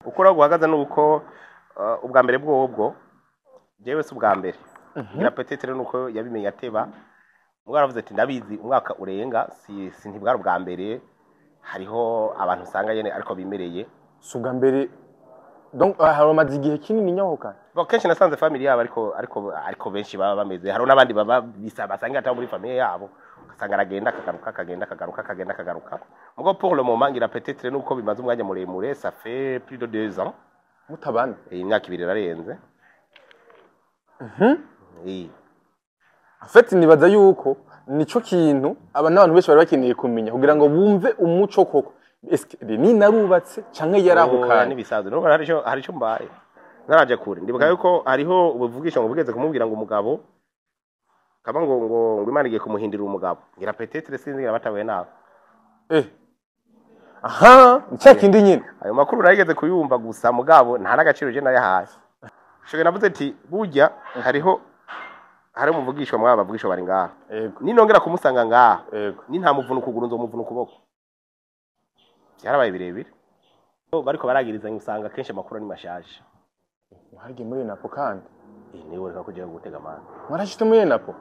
Uko rero guhagaze ni uko ubwa mbere bwobwo jewe si ubwa mbere ngira, peut-être nuko yabimenye ateba. Mugabo aravuze ati: "Ndabizi, umwaka urenga si ntibwari ubwa mbere." Hariho abantu usanga nyene ariko bimereye. Si ubwa mbere, donc haramaze igihe kinini nyahukana. Bo kenshi nasanze family yabo ariko benshi baba bameze, hariho n'abandi baba bisa basanga atari muri famille yabo, ugasanga aragenda akagaruka, akagenda akagaruka, akagenda akagaruka. Mugo pour le moment ngira peut-être nuko bimaze umwanya muremure, ça fait plus de 2 ans. Mutabana. Imyaka 2 irarenze. En fait nibaza yuko nico kintu aba n'abantu benshi bari bakeneye kumenya kugira ngo bumve umuco koko. Eske Reni narubatse canke Oya, yarahukanye? N'ibisanzwe nuko hari ico mbaye naraje kure. Ndibuka yuko hariho ubuvugisho ngo bugeze kumubwira ngo umugabo kaba ngo Imana igiye kumuhindurira umugabo. Ngira peut-être sinzi, ngira batahuye nawe. Aha ni cya kindi nyine. Ayo makuru narigeze kuyumva gusa, mugabo nta n'agaciro je nayahaye. Shoge navuze ati burya hariho umuvugishwa mwaba bavugishwa bari ngaha, ninongera kumusanga ngaha, ni nta muvuna ukuguru nzomuvuna ukuboko. Byarabaye birebire bariko baragirizanya, usanga kenshi amakuru ni mashasha. Mwaragiye muri Napo kandi? Eh, niwe reka kugira gutega amana. Mwarashitse muri Napo?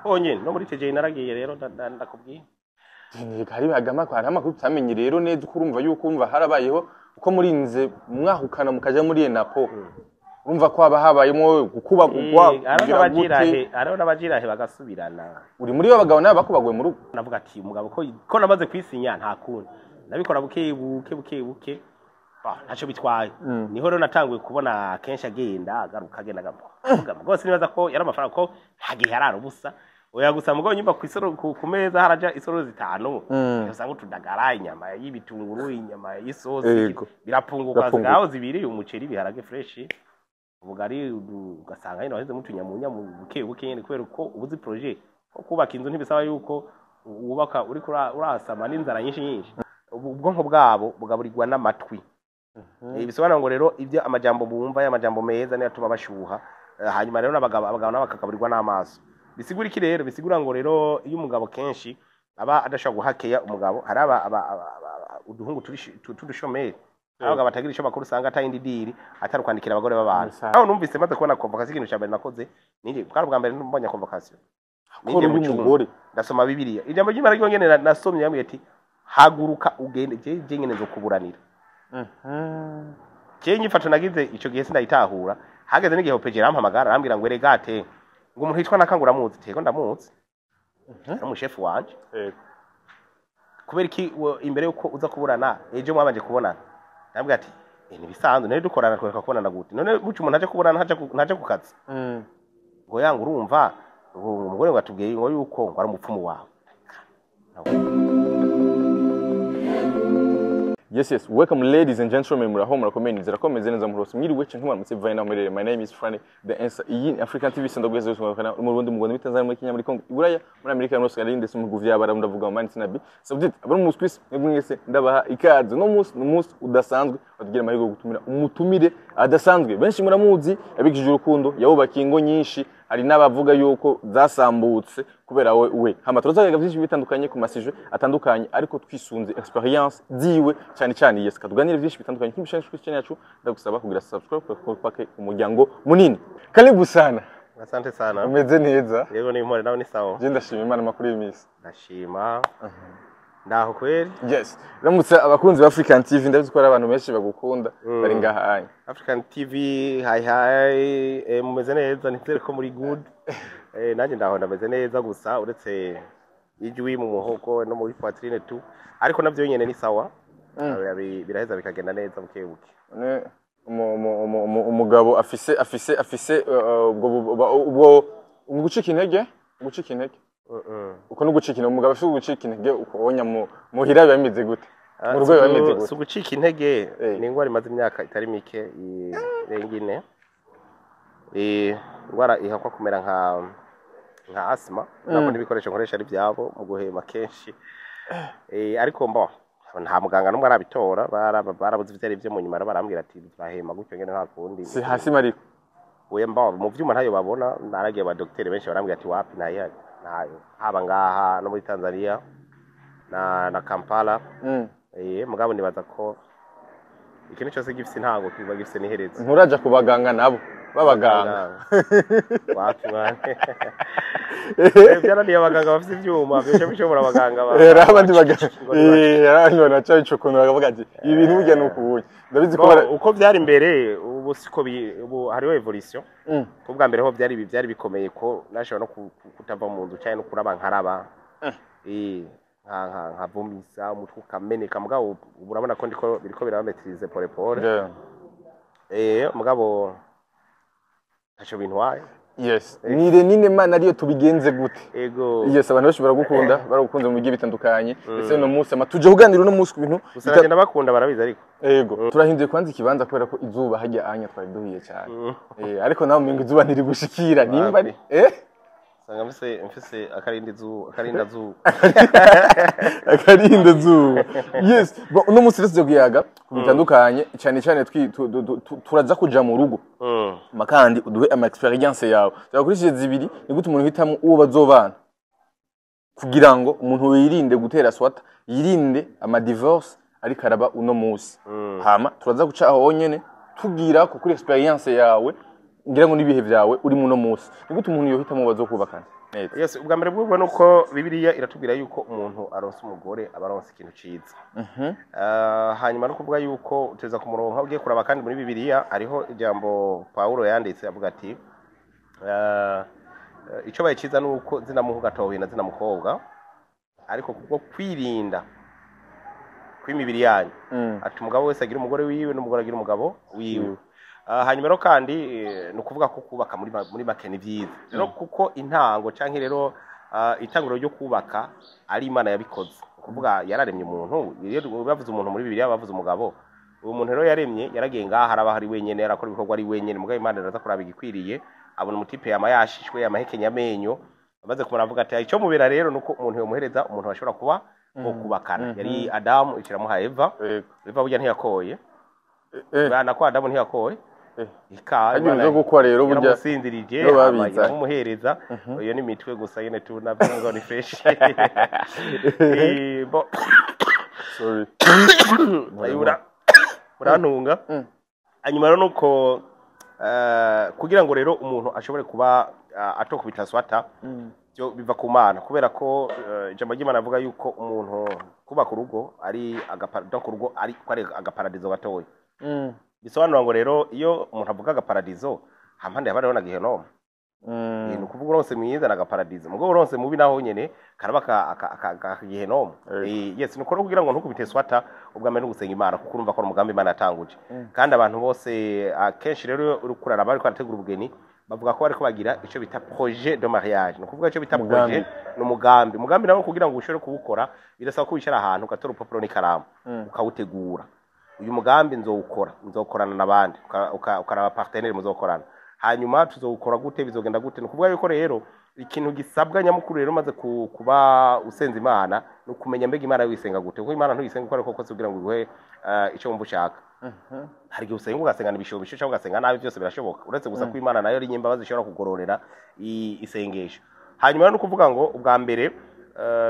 Honyene no muri TJ naragiye rero, ndakubwiye. Hari hagama hari amakuru tutamenye rero neza uko urumva yuko urumva harabayeho uko murinze mwahukana mukaja muri Napo, urumva ko haba habayemo gukubagurwa. Eh, hariho kugira n'abajirahe gute? Hariho n'abajirahe bagasubirana. Uri muri bo bagabo nawe bakubaguye mu rugo? Navuga ati umugabo ko namaze kwisinya, nta kundi nabikora buke buke buke buke. Ah, ntacyo bitwaye. Niho rero natanguye kubona kenshi agenda agaruka, agenda agaruka. Rwose nibaza ko yari amafaranga, ko nta gihe yarara ubusa. Oya, gusa mugabo nyumva ku ku meza haraja isoro zitanu, usanga utudagara, inyama y'ibitunguru, inyama y'isosi, birapunguka. Birapunguka. Zigaho zibiri, umuceri, ibiharage fresh, ubugari, ugasanga nyine waheze mutunyamunya buke buke nyine, kubera ko ubuzi projet ko kubaka inzu ntibisaba yuko wubaka uriko urasama n'inzara nyinshi nyinshi. Ubu ubwonko bwabo bugaburirwa n'amatwi. Bisobanura ngo rero ibyo amajambo bumva, y'amajambo meza niyo atuma bashuha. Hanyuma rero n'abagabo nabo bakagaburirwa n'amaso. Bisigura iki rero? Bisigura ngo rero iyo umugabo kenshi aba adashobora guhakeya umugabo, hari uduhungu tudushomeri, abagabo batagira icyo bakora, usanga atayindi diri atari kwandikira abagore b'abantu. Musa. Aho numvise maze kubona convocation, ikintu cya mbere nakoze ninjye bwari ubwa mbere mbonye convocation, Ko ninjiye mu uri cyumba, umugore. Ndasoma Bibiliya, ijambo ry'Imana ryonyene nasomye yambwiye ati: "Haguruka ugende, je nyene nzokuburanira." Je inyifato nagize ico gihe sindayitahura. Hageze n'igihe OPG arampamagara, arambwira ngo: "Eregate," ngo, "umuntu yitwa Nakangura muzi?" Tego ndamuzi, ari umushefu wanje. "Kubera iki imbere yuko uza kuburana ejo mwabanje kubonana?" Ndambwira ati: "Eh, nibisanzwe nari dukorana, twereka kubonana gute none buca umuntu aje kuburana ntaje ku kazi?" Ngo yanga urumva ngo umugore ngo atubwiye ngo yuko ngo ari umupfumu wawe. Yes. Welcome, ladies and gentlemen. Muraho, murakomeye, nizera ko meze neza murose. Mwiriwe canke mwaramutse bivanye naho muherereye. My name is Franny The Answer. Iyi ni African TV sendogweze yose mu Burundi, mu Rwanda, muri Tanzania, muri Kenya, muri Congo, i Buraya, muri Amerika, muri Australia ndetse mu bihugu vy'Abarabu, ndavuga mu Mani Sinabi. Saudite, abari mu Swiss, mwebwe mwese ndabaha ikaze. Uno munsi ni umunsi udasanzwe, batugira amahirwe yo gutumira umutumire adasanzwe. Benshi muramuzi, yabikije urukundo, yawubakiye ingo nyinshi, hari n'abavuga yuko zasambutse kubera we. Hama turazaga byinshi bitandukanye ku masije atandukanye, ariko twisunze experience ziwe cyane cyane. Yes, katuganire byinshi bitandukanye nk'ibishanshi kuri channel yacu. Ndagusaba kugira subscribe kuko kwake umuryango munini. Karibu sana. Asante sana. Umeze neza? Yego, ni impore, nawe ni sawa? Je ndashima Imana. Makuru y'iminsi? Ndashima, ndaho kweli. Yes, ramutse abakunzi ba African TV, ndabizi ko hari abantu benshi bagukunda bari ngaha anya. African TV, hi hi, mumeze neza? Nizere ko muri good. Nanjye ndaho ndameze neza, gusa uretse ijwi mu muhogo no muri poitrine tu, ariko navyo nyene ni sawa. Biraheza bikagenda neza buke buke. Ne umugabo afise ubwo gucika intege, uko no gucika intege, umugabo afise gucika intege uko onya muhira biba bimeze gute? Mu rugo biba bimeze Si gute? ugucika intege, Eh. ni ingwara imaze imyaka itari mike, irenga 4. Ingwara ihakwa kumera nka asima ntabwo n'ibikoresho nkoresha ari byabo mu guhema kenshi. Ariko mbo nta muganga n'umwe arabitora, barabuze ivyo ari vyo. Mu nyuma rero barambwira ati turahema gutyo nyene, nta kundi. Si hasi mariko? Oya, mbo mu vyuma ntayo babona. Naragiye ba dogiteri benshi, barambwira ati wapi, ntayo ntayo, haba ngaha no muri Tanzania na Kampala. Mugabo nibaza ko Ikintu cyose gifise intango kiba gifise n'iherezo. Nturaja ku baganga nabo b'abaganga? Wapi mwana. Byarananiye abaganga bafise ivyuma byoca bishobora abaganga Hari abandi baganga, hari abandi banaca bica ukuntu bakavuga ati ibi bintu burya ni ukubuye, ndabizi ko Bo, uko byari imbere ubu siko ubu hariho évolution. Ko bwa mbere ho byari bikomeye ko nashobora no kutava mu nzu cyangwa no kuraba nkaraba, nkavumisa umutwe ukameneka, mugabo ubu urabona ko ndiko biriko biraba maîtrisé pole pole. Mugabo ntaco bintwaye. Yes, ni Renine Mana ariyo tubigenze gute? Ego. Yes, abantu benshi baragukunda, baragukunze mu bigiye bitandukanye, ndetse uno munsi ama tuje kuganira uno munsi ku bintu Gusa nagenda bakunda, barabizi ariko. Ego, turahinduye kwanza ikibanza kubera ko izuba hajya anya twari duhiye cyane. Ariko nawe umenga izuba ntirigushikira nimba ari Usanga mfise akarinda izuba, akarinda zuba. Akarinda zuba, yes. Bon, uno munsi rero tugiye kuyaga ku bitandukanye, cyane cyane turaza kuja mu rugo makandi uduhe ama expérience yawe turakurikije zibiri. Ni gute umuntu hitamo uwo bazobana kugira ngo umuntu yirinde gutera swata, yirinde ama divorce ariko araba uno munsi? Hama turaza guca aho honyene tubwira ko kuri expérience yawe, ngira ngo n'ibihe byawe uri muno munsi, ni gute umuntu yohitamo uwo bazokubakana neza? Yes, ubwa mbere bwo nuko Bibiliya iratubwira yuko umuntu aronse umugore aba aronse ikintu ciza. Hanyuma no kuvuga yuko uteza kumuronka ugiye kuraba, kandi muri Bibiliya hariho ijambo Paulo yanditse avuga ati ico baye ciza nuko zina muhungu atohuye na zina mukobwa, ariko kubwo kwirinda kw'imibiri yanyu, ati umugabo wese agira umugore wiwe n'umugore agira umugabo wiwe. Hanyuma rero kandi ni ukuvuga ko kubaka muri make ni vyiza rero, kuko intango canke rero itanguriro ryo kubaka ari Imana yabikoze. Ni ukuvuga yararemye umuntu. Iyo bavuze umuntu muri Bibiliya bavuze umugabo. Uwo muntu rero yaremye yaragiye ngaha araba ari wenyene, yarakora ibikorwa ari wenyene, mugabo Imana iraza kuraba igikwiriye, abona umu type yama yashishwe, yamahekenya amenyo, amaze kumara avuga ati icyo mubera rero nuko umuntu yomuhereza umuntu bashobora kuba bo kubakana. Yari Adamu, ikiramuha Eva. Eva burya ntiyakoye. Bana ko Adamu ntiyakoye. Ika Harya ibintu vyo gukwa rero burya yaramusinzirije nibo hama babizanye. iramuhereza. Iyo ni imitwe gusa nyene tu navyo ngo ni fresh. Bo Sorry. Urantunga. Hanyuma rero nuko kugira ngo rero umuntu ashobore kuba atokubita swata, byo biva ku Mana, kubera ko ijambo ry'Imana avuga yuko umuntu kubaka urugo ari donc urugo ari ko ari agaparadizo gatoya. Bisobanura ngo rero iyo umuntu avuga agaparadizo, hampande haba hariho na gehenomu. Ni ukuvuga uronse mwiza na agaparadizo, mugabo uronse mubi naho nyene karaba akagehenomu. Yes, nuko rero kugira ngo ntukubite swata, ubwa mbere nugusenga Imana, kuko urumva ko ari umugambi Imana yatanguje. Kandi abantu bose akenshi rero iyo uriko uraraba bariko barategura ubugeni, bavuga ko bariko bagira ico bita projet de mariage. Ni ukuvuga ico bita Umugambi. projet ni umugambi. Umugambi nawo kugira ngo ushobore kuwukora birasaba ko wicara ahantu ugatora urupapuro n'ikaramu, ukawutegura. Uyu mugambi nzowukora, nzokorana n'abandi, ukaraba partenaire muzokorana, hanyuma tuzowukora gute, bizogenda gute. Ni ukuvuga yuko rero ikintu gisabwa nyamukuru rero maze kuba usenza Imana ni ukumenya mbega Imana wisenga gute, kuko Imana ntuyisenga uko ariko kose kugira ngo iguhe ico wumva ushaka. Hari igihe usenga ugasengana ibishobisho cyangwa ugasenga nabi, byose birashoboka, uretse gusa ko Imana nayo ari nyimbabazi ishobora kugororera isengesho. Hanyuma rero ni ukuvuga ngo ubwa mbere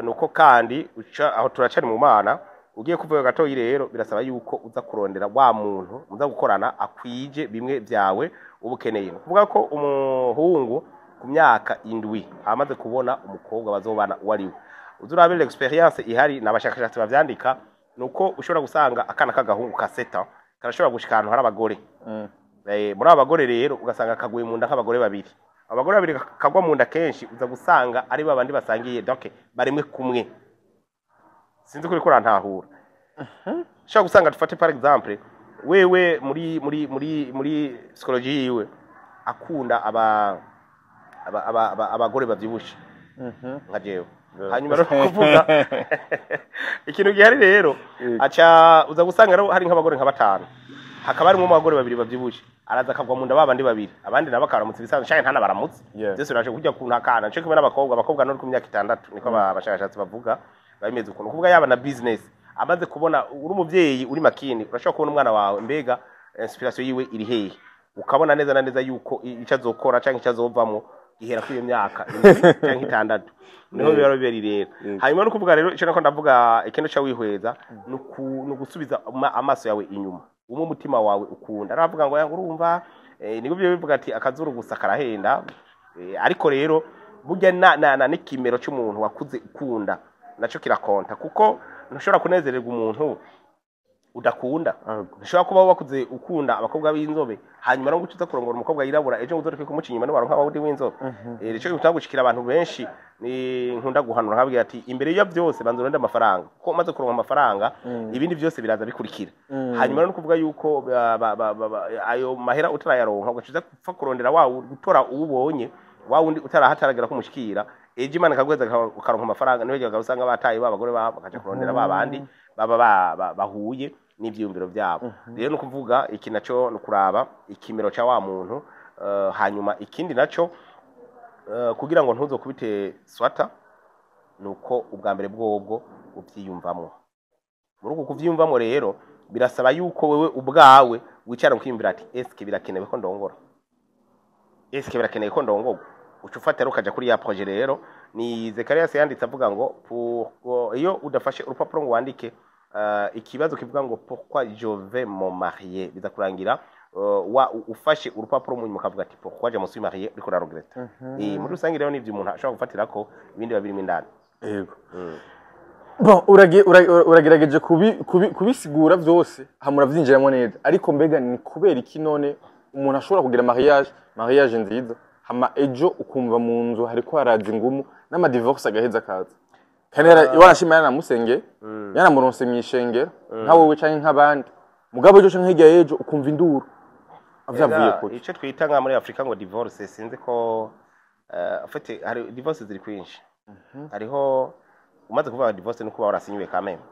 ni uko kandi uca aho turacari mu Mana ugiye kuvuga gatoyi, rero birasaba yuko uza kurondera wa muntu muza gukorana akwije bimwe byawe uba ukeneye. Ni ukuvuga ko umuhungu ku myaka 7 amaze kubona umukobwa bazobana uwo ari we. Uza urabira expérience ihari, ni abashakashatsi bavyandika, ni uko ushobora gusanga akana k'agahungu ka 7 ans karashobora gushika ahantu hari abagore. Muri abo bagore rero ugasanga kaguye mu nda nk'abagore babiri. Abagore babiri kagwa mu nda kenshi uza gusanga ari babandi basangiye, donc baremwe kumwe. Sinzi kuri ko urantahura. Ushobora gusanga, dufate par exemple, wewe muri psychologie yiwe akunda abagore bavyibushe nka jewe. Hanyuma rero kuvuga ikintu gihari rero, aca uza gusanga rero hari nk'abagore nka batanu, hakaba harimo abagore babiri bavyibushe, araza akagwa mu nda babandi babiri, abandi nabo akabaramutsa ibisanzwe canke ntanabaramutse. Byose biraje kujya ku ntakana nico kimwe n'abakobwa. Abakobwa no ku myaka 6 niko abashakashatsi bavuga bameze ukuntu. Kuvuga yaba na business amaze kubona, uri umuvyeyi uri makini, urashobora kubona umwana wawe mbega inspiration yiwe iri hehe, ukabona neza na neza yuko ico azokora canke ico azovamwo gihera kuri iyo myaka 7 canke 6, niho biba biberi rero. Hanyuma no kuvuga rero ico nako ndavuga, ikintu ca wihweza ni ugusubiza amaso yawe inyuma. Umwe umutima wawe ukunda, aravuga ngo yanga, urumva, nibwo byo bivuga ati akazuru gusa karahenda. Ariko rero burya na n'ikimero cy'umuntu wakuze ukunda naco kirakonta, kuko ntushobora kunezererwa umuntu udakunda. Ntushobora kuba wakuze ukunda abakobwa b'inzobe, hanyuma no gucuza kurongora umukobwa yirabura, ejo uzoreke kumuca inyuma niwaronka wundi w'inzobe. Nico gituma gushikira abantu benshi ni nkunda guhanura, nkabwira ati imbere ya byose banza urinde amafaranga, kuko umaze kuronka amafaranga ibindi byose biraza bikurikira. Hanyuma no kuvuga yuko ayo mahera utarayaronka ugacuza gupfa kurondera wa gutora uwubonye wa wundi utarahataragera kumushikira, ejo Imana ikaguheza ukaronka amafaranga, niho usanga bataye ba bagore babo bakaja kurondera ba bandi baba bahuye n'ivyiyumviro byabo. Rero no kuvuga iki naco no kuraba ikimero ca wa muntu. Hanyuma ikindi naco, kugira ngo ntuzokubite swata, nuko ubwa mbere bwobwo uvyiyumvamwo. Muri uku kuvyiyumvamwo rero birasaba yuko wewe ubwawe wicara ukiyumvira ati eske birakenewe ko ndongora, eske birakenewe ko ndongorwa? Uca ufata rero ukaja kuri ya projet. Rero ni Zekarias yanditse avuga ngo iyo udafashe urupapuro ngo wandike ikibazo kivuga ngo "Pourquoi je vais me marier?", biza kurangira wa ufashe urupapuro mu nyuma ukavuga ati "Pourquoi je me suis marié?", uriko uraregretta. Muri rusange rero nivyo umuntu ashobora gufatirako, ibindi biba birimo indani. Yego. Bon, uragerageje kubisigura vyose, hama uravyinjiramo neza, ariko mbega ni kubera iki none umuntu ashobora kugira mariage nziza, hama ejo ukumva mu nzu hariko haraza ingumu n'ama divorce agaheza akaza, kandi wanashima yanamusenge, yanamuronse mw'ishengero nka wowe canke nk'abandi, mugabo ejo canke hirya y'ejo ukumva induru vyavuye kuki? Ico twita nka muri Afrika ngo divorce, sinzi ko en fait hari divorce ziri kwinshi. Hariho umaze kuvuga divorce no kuba warasinyuwe kameme.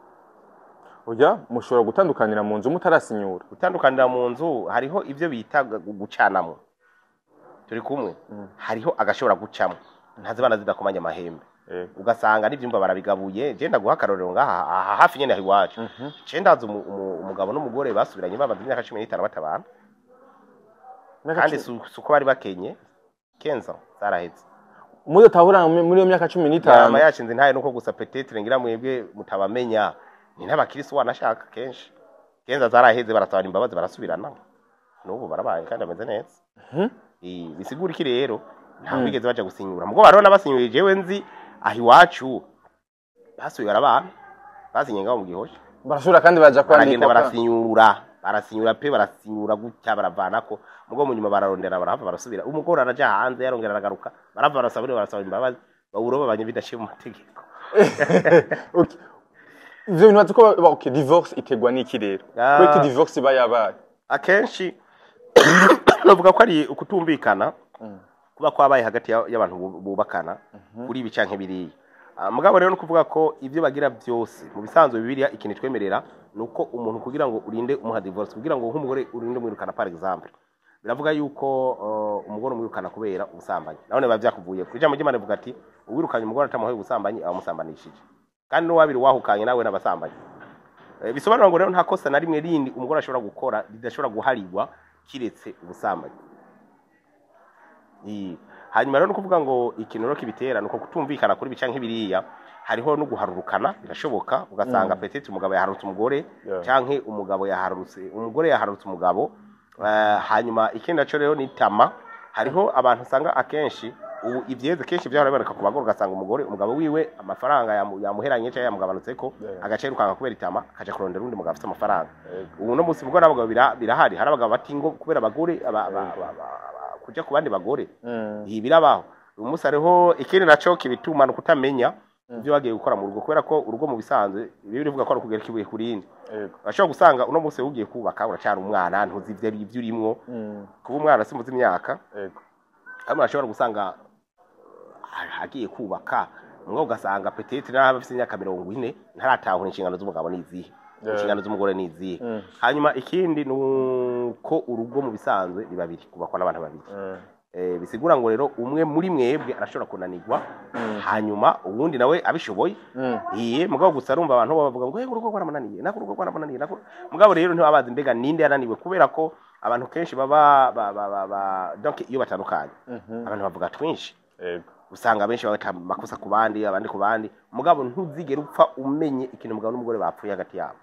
Oya, mushobora gutandukanira mu nzu mutarasinyura. Gutandukanira mu nzu, hariho ivyo bita gucanamwo, turi kumwe, hariho agashobora gucamo ntazibana zidakomanya amahembe, ugasanga n'ivyumba barabigabuye. Je ndaguha akarorero ngaha aha hafi nyene aho iwacu. Je ndazi umugabo n'umugore basubiranye bamaze imyaka 15 batabana, kandi si uko bari bakenye, kenza zaraheze. Mudatahura muri iyo myaka 15? Yama yashinze intaye, nuko gusa peut-être ngira mwebwe mutabamenya, ni n'abakirisu wanashaka kenshi. Kenza zaraheze, barasabana imbabazi, barasubirana, n'ubu barabaye kandi bameze neza. Bisigura iki rero? Ntabwo bigeze baja gusinyura, mugo hariho n'abasinyuye. Jewe nzi aho iwacu basubiye barabana, basinye ngaho mu Gihosha. Barashobora kandi baja baragenda kwandikwa. Barasinyura, barasinyura pe, barasinyura gutya baravanako, mugo mu nyuma bararondera, barahava barasubira. Umugore araja hanze, yarongera aragaruka, barava barasaba imbabazi, bawuroba banye bidaciye mu mategeko. Okay. Ivyo bintu bazi ko okay, divorce iterwa n'iki rero? Kubera ko divorce iba yabaye. Akenshi bavuga ko ari ukutumvikana kuba kwabaye hagati y'abantu bubakana kuri ibi canke biriya. Mugabo rero no kuvuga ko ibyo bagira byose mu bisanzwe, Bibiliya ikintu twemerera ni uko umuntu kugira ngo urinde umuha divorce, kugira ngo nk'umugore urinde umwirukana, par exemple biravuga yuko umugore umwirukana kubera ubusambanyi, nabone biba vyakuvuye ku ijambo ry'Imana rivuga ati uwirukanye umugore atamuhaye ubusambanyi aba amusambanishije, kandi n'uwabiri wahukanye nawe n'abasambanyi. Bisobanura ngo rero nta kosa na rimwe rindi umugore ashobora gukora ridashobora guharirwa kiretse ubusambanyi. Hanyuma rero no kuvuga ngo ikintu rero kibitera nuko kutumvikana kuri bica nk'ibiriya, hariho no guharurukana, birashoboka ugasanga peut-être umugabo yaharutse umugore canke umugabo yaharutse umugore, yaharutse umugabo. Hanyuma ikindi naco rero ni tama. Hariho abantu usanga akenshi ubu ivyeze kenshi vyahora biboneka ku bagore, ugasanga umugore umugabo wiwe amafaranga yamuheranye canke yamugabanutseko, agaca yirukanga kubera itama, akaja kurondera uwundi mugabo afise amafaranga. Ubu no munsi ubwo n'abagabo birahari, hari abagabo bati ngo kubera abagore kuja ku bandi bagore. Ibi birabaho uyu munsi. Hariho ikindi naco kibituma, ni ukutamenya ibyo bagiye gukora mu rugo, kubera ko urugo mu bisanzwe ibi bivuga ko ari ukugereka ibuye ku rindi. Urashobora gusanga uno munsi ugiye kubaka uracyari umwana, ntuzi ibyo ari ibyo urimwo. Kuba umwana simuzi imyaka. Hamwe urashobora gusanga agiye kubaka mwe, ugasanga peut-être naho afite imyaka 40 ntaratahura inshingano z'umugabo ni izihe, inshingano z'umugore ni izihe. Hanyuma ikindi ni uko urugo mu bisanzwe ni babiri, kubakwa n'abantu babiri. Bisigura ngo rero umwe muri mwebwe arashobora kunanirwa, hanyuma uwundi nawe abishoboye. Iye mugabo gusa arumva abantu bavuga ngo hey, urugo rwaramunaniye, nako urugo rwaramunaniye nako. Mugabo rero ntibabazi mbega ninde yananiwe, kubera ko abantu kenshi baba ba, donc iyo batandukanye abantu bavuga twinshi. Usanga benshi bata amakosa ku bandi, abandi ku bandi, mugabo ntuzigere upfa umenye ikintu umugabo n'umugore bapfuye hagati yabo.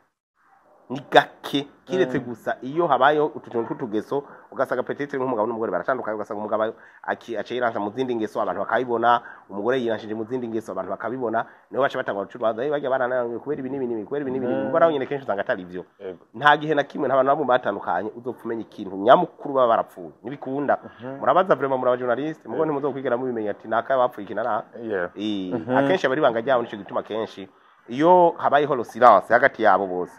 Ni gake, kiretse gusa iyo habayeho utuntu tw'utugeso, ugasanga peut-être nk'umugabo n'umugore baratandukanye, ugasanga umugabo aciye yiransa mu zindi ngeso, abantu bakabibona, umugore yiranshije mu zindi ngeso, abantu bakabibona, niho baca batangura guca urubanza: "Eh, barya barananiwe kubera ibi n'ibi n'ibi, kubera ibi n'ibi n'ibi." Ubwo naho nyene kenshi usanga atari ivyo. Nta gihe na kimwe, nta bantu bamwe batandukanye uzopfa umenya ikintu nyamukuru baba barapfuye. Ntibikunda. Murabaza vraiment, muri abajournaliste, mugo ntimuzokwigera mubimenya ati naka bapfuye iki na naka. Akenshi aba ari ibanga ryabo. Nico gituma kenshi iyo habayeho le silence hagati yabo bose,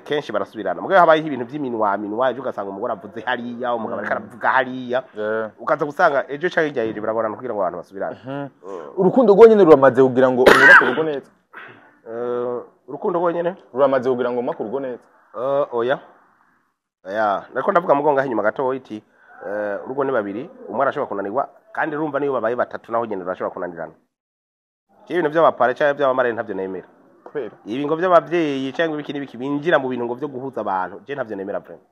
kenshi barasubirana. Mugabo habayeho ibintu by'iminwa minwa, ejo ugasanga umugore avuze hariya, umugabo ariko aravuga hariya, ukaza gusanga ejo canke hirya y'ejo biragorana kugira ngo abantu basubirane. Urukundo rwonyene ruramaze kugira ngo mwubake urugo neza? Urukundo rwonyene ruramaze kugira ngo mwubake urugo neza? Oya, oya, nariko ndavuga mugongo aho inyuma gatoya iti urugo ni babiri, umwe arashobora kunanirwa, kandi urumva niyo babaye batatu naho nyene rurashobora kunanirana. Jewe ibintu vy'abapare canke vy'abamarere ntavyo nemera. Kubera? Ibi ngo vy'abavyeyi cyangwa ibiki n'ibiki binjira mu bintu ngo vyo guhuza abantu, je ntavyo nemera vraiment.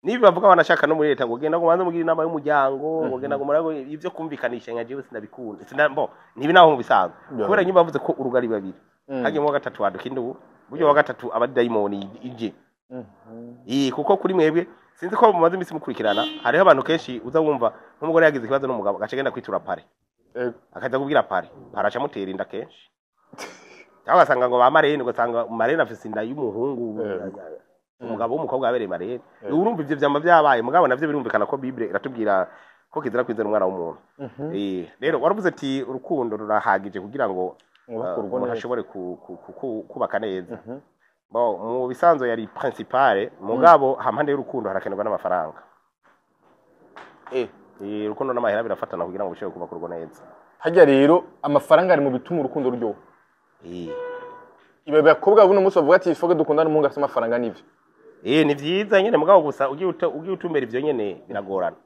Nibi bavuga banashaka no muri leta ngo genda ngo banze mugire inama y'umuryango, ngo genda ngo murago ivyo kumvikanisha, nka jewe sinabikunda. Sinda bo nibi naho mu bisanzwe. Kubera nyuma bavuze ko urugo ari babiri, hagiye mu wa gatatu waduka indubu. Buryo wa gatatu aba ari dayimoni ije. Kuko kuri mwebwe sinzi ko mumaze iminsi mukurikirana, hariho abantu kenshi uza wumva nk'umugore yagize ikibazo n'umugabo, agaca agenda kwitura parrain, akaza kubwira parrain, parrain aca amutera inda kenshi, cyangwa ugasanga ngo ba marraine, ugasanga marraine afise inda y'umuhungu, umugabo w'umukobwa yabereye marraine. Urumva ivyo vyama vyabaye. Mugabo navyo birumvikana ko Bible iratubwira ko kizira kwizera umwana w'umuntu. Rero waravuze ati urukundo rurahagije kugira ngo mwubake urugo umuntu neza. ashobore kubaka neza. Bon, mu bisanzwe yari principale, mugabo hampande y'urukundo harakenerwa n'amafaranga. Urukundo n'amahera birafatana kugira ngo bishobore kubaka urugo neza. Harya rero amafaranga ari mu bituma urukundo ruryoha? Ibi bakobwa buno munsi bavuga ati ifoke dukundana n'umuhungu afite amafaranga, nivyo? Ni vyiza nyene, mugabo gusa ugiye utumbera ivyo nyene biragorana.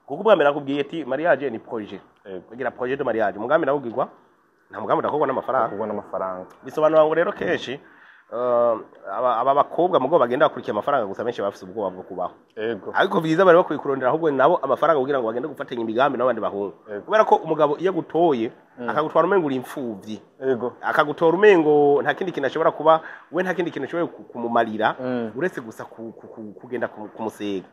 Kuko ubwa mbere nakubwiye ati mariage ni projet. Kugira projet de mariage, umugambi nawugirwa, nta mugambi udakorwa n'amafaranga. Kubona amafaranga. Bisobanura ngo rero kenshi aba bakobwa mugo bagenda bakurikiye amafaranga gusa, benshi bafise ubwoba bwo kubaho. Ariko vyiza bari bakwiye kurondera ahubwo nabo amafaranga kugira ngo bagende gufatanya imigambi n'abandi bahungu. Kubera ko umugabo iyo agutoye, akagutwara umengo uri imfuvyi, akagutora umengo nta kindi kintu ashobora kuba we, nta kindi kintu ashoboye kumumarira uretse gusa kugenda kumusega,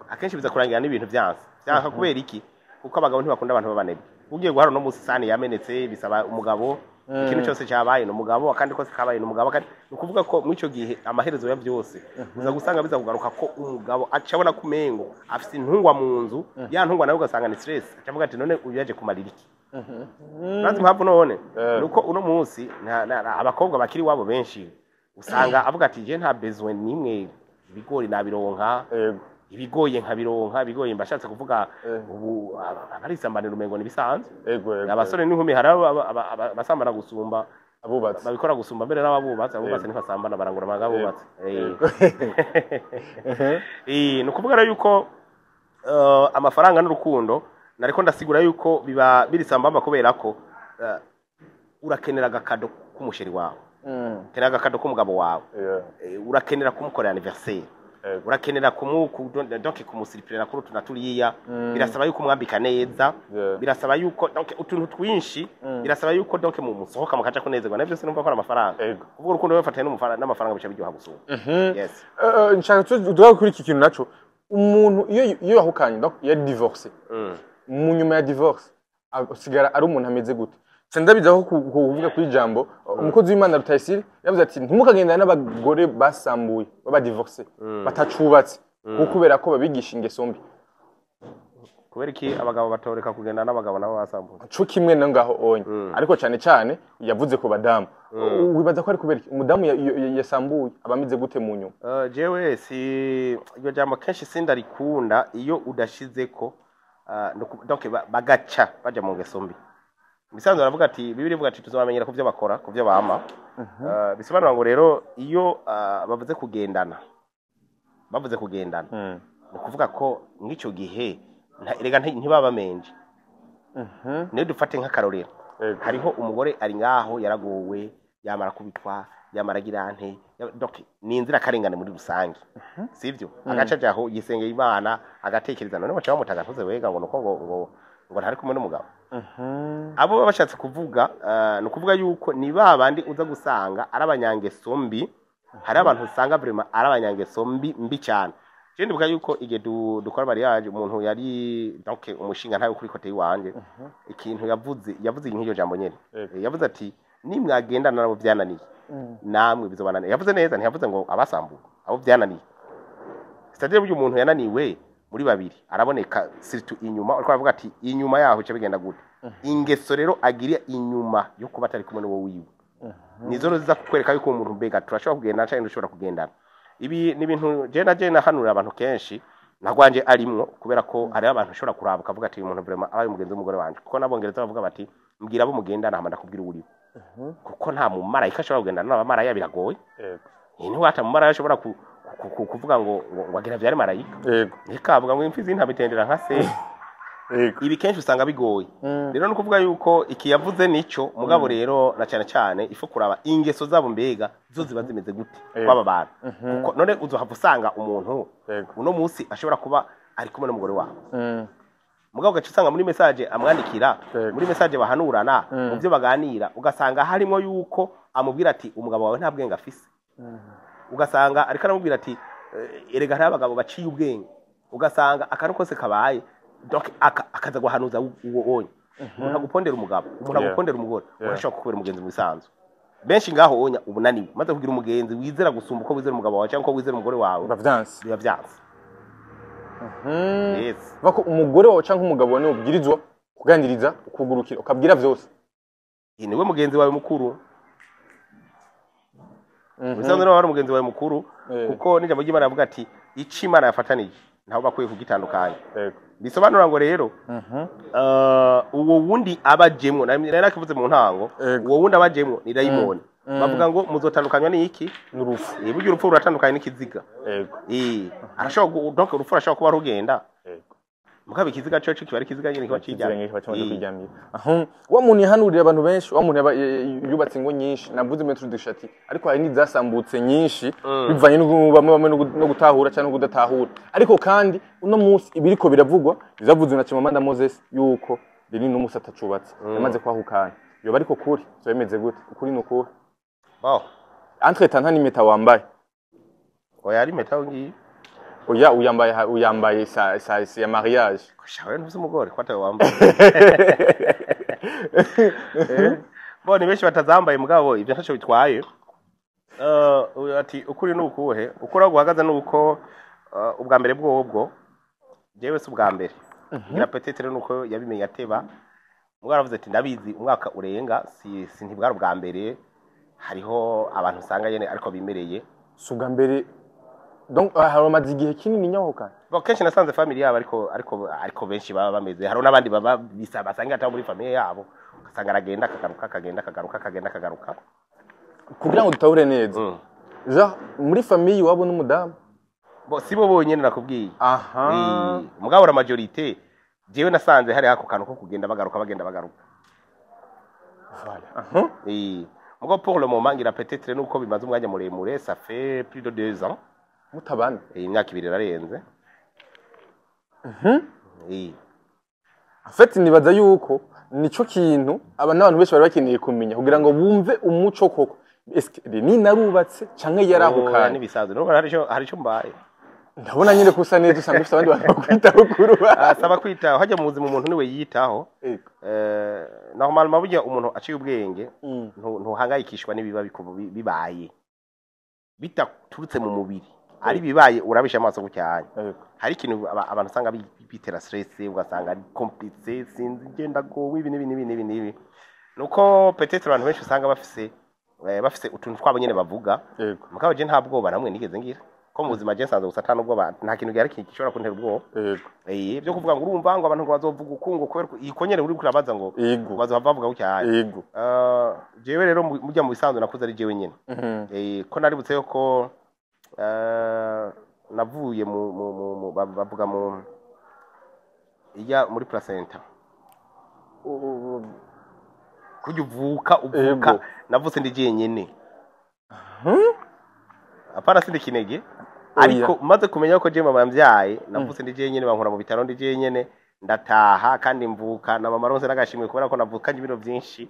akenshi biza kurangira n'ibintu vyanse vyanka. Kubera iki? Kuko abagabo ntibakunda abantu b'abanebwe. Ugiye guhara no musi sani yamenetse, bisaba umugabo. Ikintu cyose cyabaye ni umugabo, akandi kose kabaye ni umugabo. Kandi ni ukuvuga ko muri icyo gihe amaherezo ya byose uza gusanga biza kugaruka ko umugabo aca abona ko umengo afise intungwa mu nzu. Ya ntungwa nawe ugasanga ni stress, aca avuga ati: "None uyu yaje kumarira iki?" Urazi impamvu none? Nuko uno munsi abakobwa bakiri iwabo benshi usanga avuga ati: "Je nta besoin nimwe, ibigori nabironka, ibigoye nkabironka." Ibigoye mbashatse kuvuga ubu abarisambanira umengo nibisanzwe. Yego yego Abasore n'inkumi hari abasambana gusumba abubatsi. Babikora gusumba mbere n'ababubatsi. Abubatsi ntibasambana, barangura amanga abubatsi. Ni ukuvuga rero yuko amafaranga n'urukundo, nariko ndasigura yuko biba biri sambamba, kubera ko urakenera agakado k'umusheri wawe, ukenera agakado k'umugabo wawe, urakenera kumukorera anniversaire, urakenera donc kumusiripirira kuri utu na turiya. Birasaba yuko umwambika neza, birasaba yuko donc utuntu twinshi, birasaba yuko donc mu musohoka mukaja kunezerwa. Navyo sinumva ko ari amafaranga. Kuvuga urukundo bifatanye n'amafaranga bica biryoha gusumba. Yes. Nshaka tugaruke kuri iki kintu naco. Umuntu iyo yahukanye, donc iyo ari divorcé, mu nyuma ya divorce asigara ari umuntu ameze gute? Sindabizaho kuvuga kuri ijambo umukozi w'Imana Rutayisire yavuze ati: "Ntimukagendane n'abagore basambuye, baba divorcé, batacubatse, kuko kubera ko babigisha ingeso mbi." Kubera iki abagabo batoreka kugenda n'abagabo nabo basambuye? Co kimwe no ngaho onye, ariko cyane cyane yavuze ku badamu. Wibaza ko ari kubera iki umudamu yasambuye aba ameze gute mu nyuma? Jewe si iryo jambo kenshi sindarikunda iyo udashizeko donc bagaca baja mu ngeso mbi. Bisanzwe baravuga ati, Bibiliya ivuga ati tuzabamenyera ku byo bakora, ku byo bama. Bisobanura ngo rero iyo bavuze kugendana, bavuze kugendana, ni ukuvuga ko mw'ico gihe erega ntibaba bamenje. Niyo dufate nk'akarorero, hariho umugore ari ngaho yaragowe, yamara kubitwa, yamara agira nte, donc ni inzirakarengane muri rusange, sivyo? Agaca ajaho yisengeye Imana, agatekereza: "None baca bamutaga ntuze wega ngo nuko ngo ntari kumwe n'umugabo." Abo baba bashatse kuvuga, ni ukuvuga yuko ni ba bandi uza gusanga ari abanyangeso mbi. Hari abantu usanga vraiment ari abanyangeso mbi mbi cyane. Je ndibuka yuko igihe dukora mariage, umuntu yari, donc, umushinga ntayo kuri côté yiwanje, ikintu yavuze, yavuze nk'iryo jambo nyene. Yavuze ati: "Nimwagendana nabo byananiye, namwe bizobananiye." Yavuze neza, ntiyavuze ngo abasambuka, abo byananiye. C'est-à-dire burya umuntu yananiwe muri babiri araboneka, surtout inyuma. Uriko aravuga ati inyuma yaho cyo bigenda gute? Ingeso rero agira inyuma yo kuba atari kumwe n'uwo wiwe nizo rero ziza kukwereka yuko uwo muntu mbega turashobora kugendana canke ntushobora kugendana. Ibi ni ibintu je na je nahanurira abantu kenshi, nagwanje arimwo, kubera ko hariho abantu ushobora kuraba ukavuga ati: "Uyu muntu vraiment abaye umugenzi w'umugore wanje." Kuko n'abongereza bavuga bati: "Mbwira abo mugendana, hama ndakubwira uwo uriwe." Kuko nta mumarayika ashobora kugendana n'abamaraya, biragoye. Ntiwata mumaraya ashobora kuvuga ngo agira vyare marayika. Ntikavuga ngo imfizi ntabitendera nka se. Ibi kenshi usanga bigoye. Rero ni ukuvuga yuko iki yavuze nico, mugabo rero na cyane cyane ifu kuraba ingeso zabo, mbega zo ziba zimeze gute kw'aba bantu. Kuko none uzohava usanga umuntu uno munsi ashobora kuba ari kumwe n'umugore wawe, mugabo ugaca usanga muri message amwandikira, muri message bahanurana, mu byo baganira, ugasanga harimo yuko amubwira ati: "Umugabo wawe nta bwenge afise." Ugasanga ariko aramubwira ati: "Erega hariho abagabo baciye ubwenge." Ugasanga akantu kose kabaye, donc akaza guhanuza uwo onye. Umuntu agupondera umugabo, umuntu agupondera umugore, urashobora kukubera umugenzi mu bisanzwe. Benshi ngaho onya ubunaniwe maze kugira umugenzi wizera gusumba uko wizera umugabo wawe cyangwa uko wizera umugore wawe. Biba vyanse. Biba vyanse. Yes. Bako umugore wawe canke umugabo wawe niwe ubwirizwa kuganiriza, ukugurukira, ukabwira vyose. Iyi niwe mugenzi wawe mukuru. Bisanzwe niwe wari umugenzi wawe mukuru. Kuko n'ijambo ry'Imana rivuga ati: "Ico Imana yafatanije ntawe bakwiye kugitandukanya." Bisobanura ngo rero uwo wundi aba ajemwo, nari nakivuze mu ntango, uwo wundi aba ajemwo ni dayimoni. Bavuga ngo muzotandukanywa n'iki? N'urupfu. Burya urupfu ruratandukanye n'ikiziga. Arashobora donc urupfu rurashobora kuba rugenda, mugabo ikiziga cyo kiba ari ikiziga nyine, kiba Kiziga kiba kimaze kijyanye. Kwiryamira. Aho wa muntu yahanurira abantu benshi, wa muntu yubatse ingo nyinshi, navuze muri introduction ati ariko hari n'izasambutse nyinshi bivanye bamwe bamwe no gutahura cyangwa no kudatahura. Ariko kandi uno munsi ibiriko biravugwa bizavuzwe na Chimamanda Moses yuko Deni n'umunsi atacubatse, yamaze kwahukana. Yoba ariko kuri byo bimeze gute? Ukuri ni ukuri? Bon. Entre temps nta n'impeta wambaye. Oya, ari impeta ngiyi. Oya, uyambaye uyambaye sa ya mariage. Shawe ntuzi umugore ko atawe wambaye. Bo ni benshi batazambaye, mugabo ibyo ntacyo bitwaye. Uyu ati ukuri ni ukuhe? Ukuri aho guhagaze ni uko ubwa mbere bwobwo jewe si ubwa mbere ngira, peut-être nuko yabimenye ateba. Mugabo aravuze ati: "Ndabizi umwaka urenga si ntibwari ubwa mbere." Hariho abantu usanga nyene ariko bimereye. Si ubwa mbere, donc haramaze igihe kinini nyahukana. Bo kenshi nasanze family yabo ariko benshi baba bameze. Hariho n'abandi baba bisa basanga atari muri famille yabo, ugasanga aragenda akagaruka, akagenda akagaruka, akagenda akagaruka. Kugira ngo dutahure neza, genre muri famille iwabo n'umudamu? Bo si bo bonyene, nakubwiye. Mugabo la majorité jewe nasanze hari ako kantu ko kugenda bagaruka, bagenda bagaruka. Voilà. Aha. Mugabo pour le moment ngira peut-être nuko bimaze umwanya muremure, ça fait plus de 2 ans. Mutabana. Imyaka 2 irarenze. En fait nibaza yuko nico kintu aba n'abantu benshi bari bakeneye kumenya kugira ngo bumve umuco koko. Est-ce Reni narubatse canke Oya, yarahukanye? N'ibisanzwe. Nubwo hari ico mbaye. Ndabona nyine ko usa neza, usanga ufite abandi bantu bakwitaho kuri. Asaba kwitaho hajya mu buzima, umuntu niwe yiyitaho. Normalement burya umuntu aciye ubwenge ntuhangayikishwa n'ibiba bibaye bitaturutse mu mubiri, ari bibaye urabisha amaso gucyanya. Hari ikintu abantu usanga bitera stress, ugasanga ari compliqué, sinzi ngenda gowe ibi n'ibi n'ibi n'ibi n'ibi. Nuko peut-être abantu benshi usanga bafise utuntu twabo nyene bavuga. Mugabo je nta bwoba namwe nigeze ngira ko mu buzima je nsanzwe gusa ata n'ubwoba, nta kintu gihari gishobora kuntera ubwoba. Byo kuvuga ngo urumva ngo abantu ngo bazovuga uku ngo kubera iko nyene uri kurabaza ngo bazohava bavuga gutya. Jewe rero mujya mu bisanzwe nakuze ari jewe nyene. Ko naributse ko navuye mu bavuga mu ijya muri placenta, kujya uvuka. Navutse ndi jenyene, apana sindi kinege, ariko maze kumenya ko je mama yambyaye, navutse ndi jenyene, bankura mu bitaro ndi jenyene, ndataha kandi mvuka na mama ronse n'agashimwe kubera ko navukanye ibiro byinshi.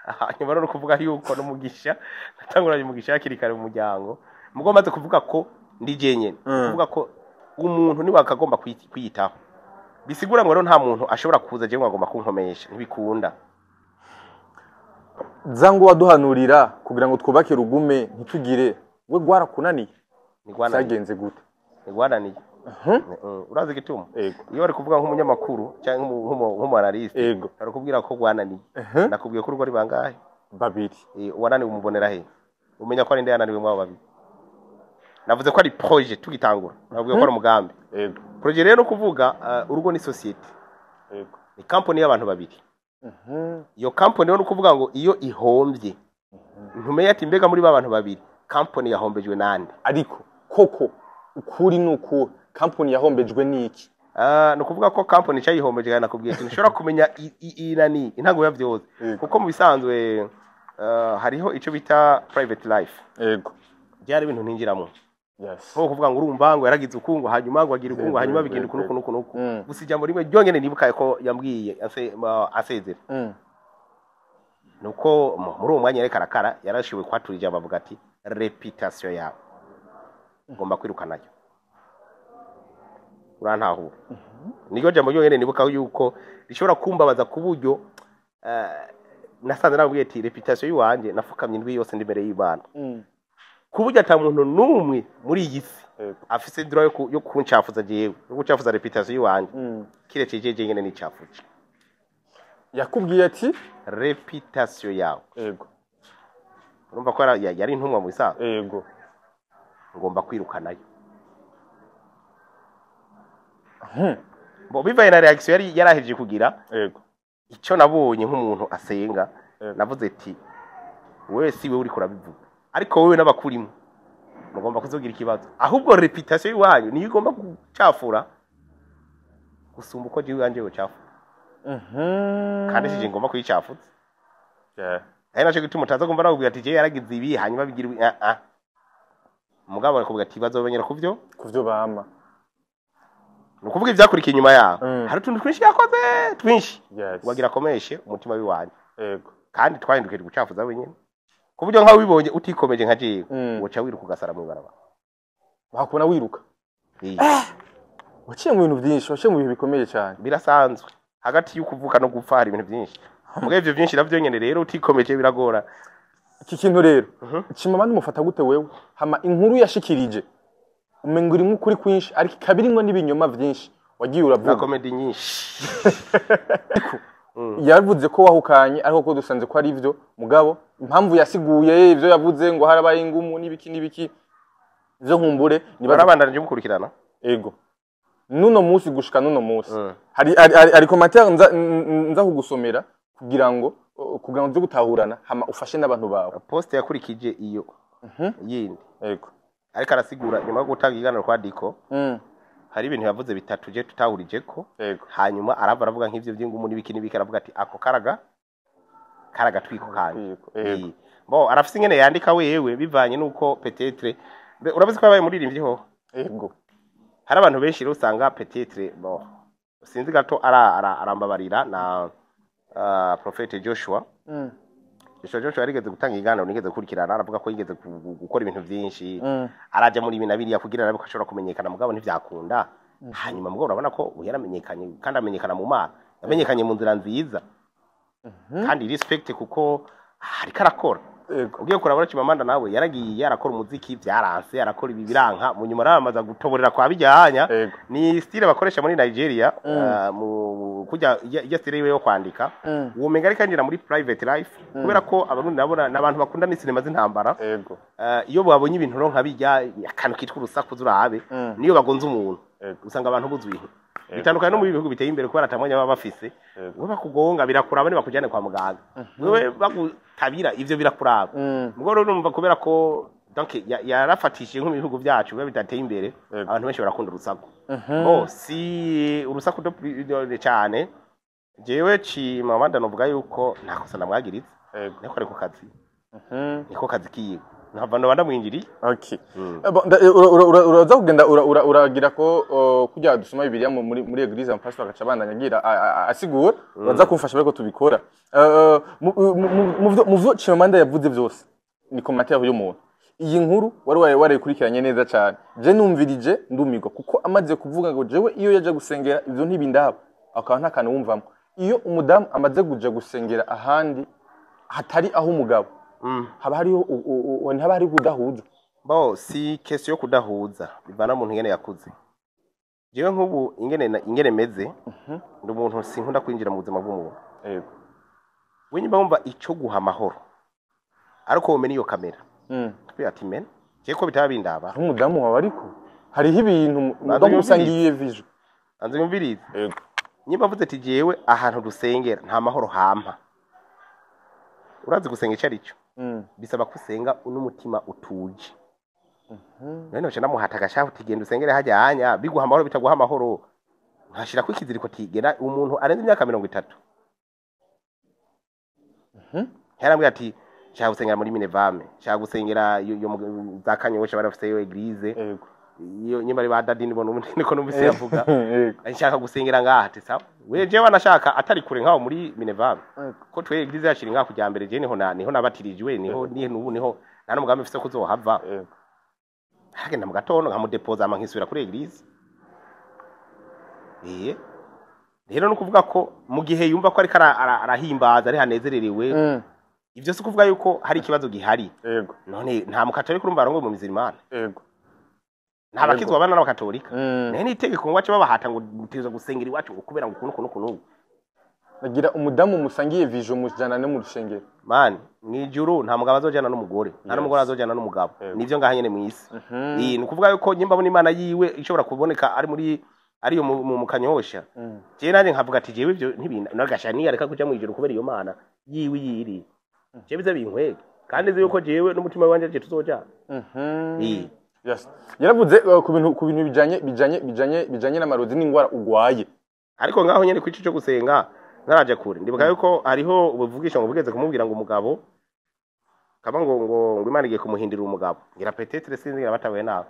Hanyuma rero kuvuga yuko n'umugisha natanguranye umugisha hakiri kare mu muryango. Mugo maze kuvuga ko ndi jenyene, kuvuga ko umuntu niwe akagomba kwiyitaho, bisigura ngo rero nta muntu ashobora kuza jewe ngo agomba kunkomesha, ntibikunda. Zangu waduhanurira kugira ngo twubake rugume, ntitugire we gwarakunaniye? Ntigwananiye. Cyagenze gute? Ntigwananiye. Urazi igituma? Ego. Iyo bari kuvuga nk'umunyamakuru cyangwa nk'umu analyste, bari kubwira ko gwananiye. Nakubwiye ko urugo ari bangahe? Babiri. Uwananiwe umubonera he? Umenya ko ari nde yananiwe mwabo babiri? Navuze ko ari projet tugitangura, nakubwiye ko ari umugambi. Projet rero no kuvuga urugo ni société, ni company y'abantu babiri. Iyo company rero no kuvuga ngo iyo ihombye, ntumenye ati mbega muri ba bantu babiri company yahombejwe nande? Ariko koko ukuri ni uku, kampani yahombejwe n'iki? Ah, ni ukuvuga ko company cyayihombeje, nakubwiye ati ntushobora kumenya inani intango ya byose, kuko mu bisanzwe hariho icyo bita private life. Byari ibintu ntinjiramo, nko kuvuga ngo urumva ngo yaragize ukungu, hanyuma ngo agira ukungu, hanyuma bigenda uku n'uku n'uku n'uku. Gusa ijambo rimwe ryonyine nibuka ko yambwiye asezera, nuko muri uwo mwanya yariko arakara, yarashoboye kwatura ijambo avuga ati: "Réputation yawe ugomba kwirukanayo." Urantahura? Niryo jambo ryonyine nibuka yuko rishobora kumbabaza, ku buryo nasanze nabwiye ati: "Réputation y'iwanje, nafukamye indwi yose ndi imbere y'Imana, ku buryo ata muntu n'umwe muri iyi si afise droit yo kuncafuza jewe, yo gucafuza réputation y'iwanje, kiretse jeje nyene nicafuje." Yakubwiye ati "Réputation yawe." Urumva ko yari intumwa mu bisanzwe. "Ngomba kwirukanayo." Bo bivaye na réaction yari yarahejeje kugira, icyo nabonye nk'umuntu asenga, navuze ati: "Wewe si wewe uriko urabivuga, ariko wewe n'abakurimo mugomba kuzogira ikibazo. Ahubwo réputation y'iwanyu niyo igomba gucafura gusumba uko jewe iwanje yocafura, kandi sije ngomba kuyicafuza." Ari naco gituma utaza kumva nakubwira ati jewe yaragize ibi, hanyuma bigira ibi. Ah ah, mugabo arakubwira ati bazomenyera kuvyo kuvyo bama. Ni ukuvuga ivyakurikiye inyuma yaho, hari utuntu twinshi yakoze twinshi, wagira akomeshe umutima w'iwanyu, kandi twahindukije gucafuza wenyine, ku buryo nkawe wibonye utikomeje nka jewe, woca wiruka ugasara mw'ibarabara. Bakubona wiruka. Waciye mu bintu byinshi, waciye mu bihe bikomeye cyane. Birasanzwe, hagati y'ukuvuka no gupfa hari ibintu byinshi. Mugabo ivyo byinshi navyo nyene rero utikomeje biragora. Iki kintu rero, Chimamanda mufata gute wewe? Hama inkuru yashikirije umenga irimwo ukuri kwinshi, ariko ikaba irimwo n'ibinyoma vyinshi wagiye Na uravuga. comédie nyinshi. Yavuze ko wahukanye, ariko ko dusanze ko ari ivyo, mugabo impamvu yasiguye ivyo yavuze ngo harabaye ingumu n'ibiki n'ibiki, ivyo nkumbure nibaza. Barabandanije mukurikirana? Ego, nuno munsi, gushika nuno munsi, hari commentaire nza kugusomera kugira ngo nze gutahurana, hama ufashe n'abantu bawe. Post yakurikije iyo yindi, ariko arasigura nyuma yo gutanga ikiganiro kwa Diko, hari ibintu yavuze bitatu je tutahurije ko. Hanyuma arava aravuga nk'ivyo by'ingumu n'ibiki n'ibiki, aravuga ati ako karaga twiko kanje. Yego, yego. Bo arafise ingene yandika wewe bivanye nuko peut-être urabizi ko yabaye muririmbyi ho. Hari abantu benshi rero usanga peut-être, bo sinzi gato arambabarira na Prophète Joshua. Joshua yarigeze gutanga ikiganiro nigeze gukurikirana, aravuga ko yigeze gukora ibintu byinshi, araja muri ibi na biriya kugira arabe ko ashobora kumenyekana, mugabo ntivyakunda. Hanyuma mugabo urabona ko ubu yaramenyekanye, kandi amenyekana mu Mana, yamenyekanye mu nzira nziza kandi respect, kuko ariko arakora. Ugiye kurabona Chimamanda nawe yaragiye arakora umuziki, byaranse, arakora ibi biranka, mu nyuma aramaza gutoborera kwa bijyanya. Ni style bakoresha muri Nigeria, mu kujya ijya style yiwe yo kwandika, uwo menga ariko yinjira muri private life, kubera ko Abarundi nabona n'abantu bakunda n'isinema z'intambara. Iyo babonye ibintu ro nka bijya akantu kitwa urusaku zurabe, niyo bagonze umuntu, usanga abantu buzuye. Bitandukanye no mu bihugu biteye imbere, kubera atamwanya baba bafise. Wewe bakugonga birakuraba, ntibakujyane kwa muganga, wewe bagutabira ivyo birakuraba. Ubwo rero urumva, kubera ko donc yarafatishije nko mu bihugu byacu biba bidateye imbere, abantu benshi barakunda urusaku. Bo si urusaku cyane. Jewe Chimamanda novuga yuko nta kosa namwagiritse, niko ari ku kazi, niko kazi kiwe, nkava ndoba ndamwinjiriye. Okay. Bon, uraza kugenda uragira ko kugira dusoma Bibiliya muri église, amapastor agaca abandanya agira asigura, uraza kumfasha bariko tubikora. Mu vyo Chimamanda yavuze byose ni commentaire y'umuntu. Iyi nkuru wari warayikurikiranye neza cyane. Je numvirije ndumirwa, kuko amaze kuvuga ngo jewe iyo yaje gusengera ivyo ntibindaba, akaba nta kantu wumvamo. Iyo umudamu amaze kuja gusengera ahandi hatari aho umugabo, haba hariho ntihaba hariho kudahuza. Bo si question yo kudahuza, bivana umuntu ingene yakuze. Jewe nk'ubu ingene meze, ndi umuntu sinkunda kwinjira mu buzima bw'umuntu. We nyuma wumva ico guha amahoro, ariko womena iyo kamera, twe ati men je ko bitaba bindaba. Nk'umudamu wawe, ariko hariho ibintu Banza umudamu yumvirize. Usangiye vision. Anze yumvirize. Yego. Nyimba avuze ati jewe ahantu dusengera nta mahoro hampa, urazi gusenga ico arico, bisaba ko usenga n'umutima utuje. None noce namuhata agashaho uti genda usengere hajya hanya biguha amahoro, bitaguha amahoro nkashirako ikiziriko tigera umuntu arenze imyaka 30. Yarambwira ati nshaka gusengera muri Minevame, nshaka gusengera iyo za Kanyosha, bari bafise église. Iyo nyimba ari ba dadi nibona ubundi niko numvise yavuga. Nshaka gusengera ngaha, ati sawa, we jewe anashaka atari kure nkaho muri Minevame, ko twe église yacu iri ngaha kujya mbere, je niho na niho nabatirijwe, niho niho nubu niho nta n'umugambi mfise ko kuzohava. Hagenda mu gatondo nkamudepoza, ama nkisubira kuri église. Rero no kuvuga ko mu gihe yumva ko ariko arahimbaza ari hanezererewe, ivyo si kuvuga yuko hari ikibazo gihari. None nta mukatolika urumva arongoye mu mizirimana? Nta bakizwa abana n'abakatolika? Naye n'itegeko ngo bace babahata ngo mutegerezwa gusengera iwacu ngo kubera ngo ukuntu ukuntu ukuntu. Nagira umudamu musangiye vision mujana no mu rusengero. Mani mwijuru nta mugabo azojana n'umugore, nta n'umugore azojana n'umugabo. Nivyo ngaha nyene mw'isi. Ni ukuvuga yuko nyimba abona Imana yiwe ishobora kuboneka ari muri ariyo mu Kanyosha, jewe nanjye nkavuga ati jewe ivyo ntibinda nagashani yareka kuja mwijuru kubera iyo Mana yiwe yiri, jewe bize binkwege kandi nzi yuko jewe n'umutima wanje je tuzojana. Yes. Yaravuze ku bintu bijanye n'amarozi n'ingwara ugwaye. Ariko ngaho nyene kwico cyo gusenga ntaraje kure, ndibuka yuko hariho ubuvugisha ngo bugeze kumubwira ngo umugabo kaba ngo Imana igiye kumuhindurira umugabo, ngira peut-être sinzi ngira batahuye nawe.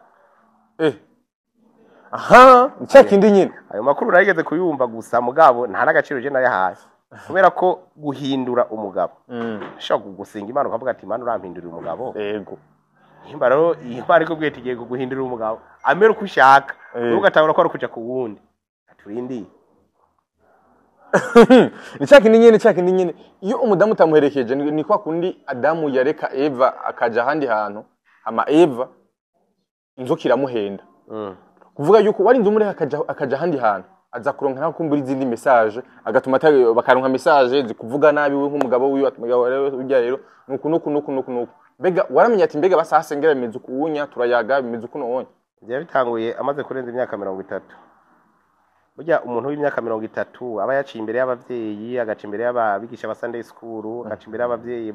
Aha, ni cya kindi nyine. Ayo makuru narigeze kuyumva gusa, mugabo nta n'agaciro je nayahaye, kubera ko guhindura umugabo, ushobora gusenga Imana ukavuga ati Imana urampindurira umugabo. Nimba rero Imana ikubwiye ati igiye kuguhindurira umugabo amera uko ushaka, wowe ugatahura ko ari ukuja ku wundi, aturindiye. Ni cya kindi nyine, cya kindi nyine. Iyo umudamu utamuherekeje, ni kwa kundi Adamu yareka Eva akaja ahandi hantu, ama Eva inzoka iramuhenda. Kuvuga yuko warinze umureka akaja ahandi hantu, aza kuronka naho kumbura izindi message, agatuma bakaronka message zikuvuga nabi we nk'umugabo wiwe, ati umugabo rero urya rero nuku nuku nuku nuku nuku. Mbega waramenye ati mbega basasengera bimeze ukunya, turayaga bimeze uku nonye? Byaba bitanguye amaze kurenza imyaka 30. Burya umuntu w'imyaka 30 aba yaciye imbere y'abavyeyi, agaca imbere y'ababigisha ba Sunday school, agaca imbere y'abavyeyi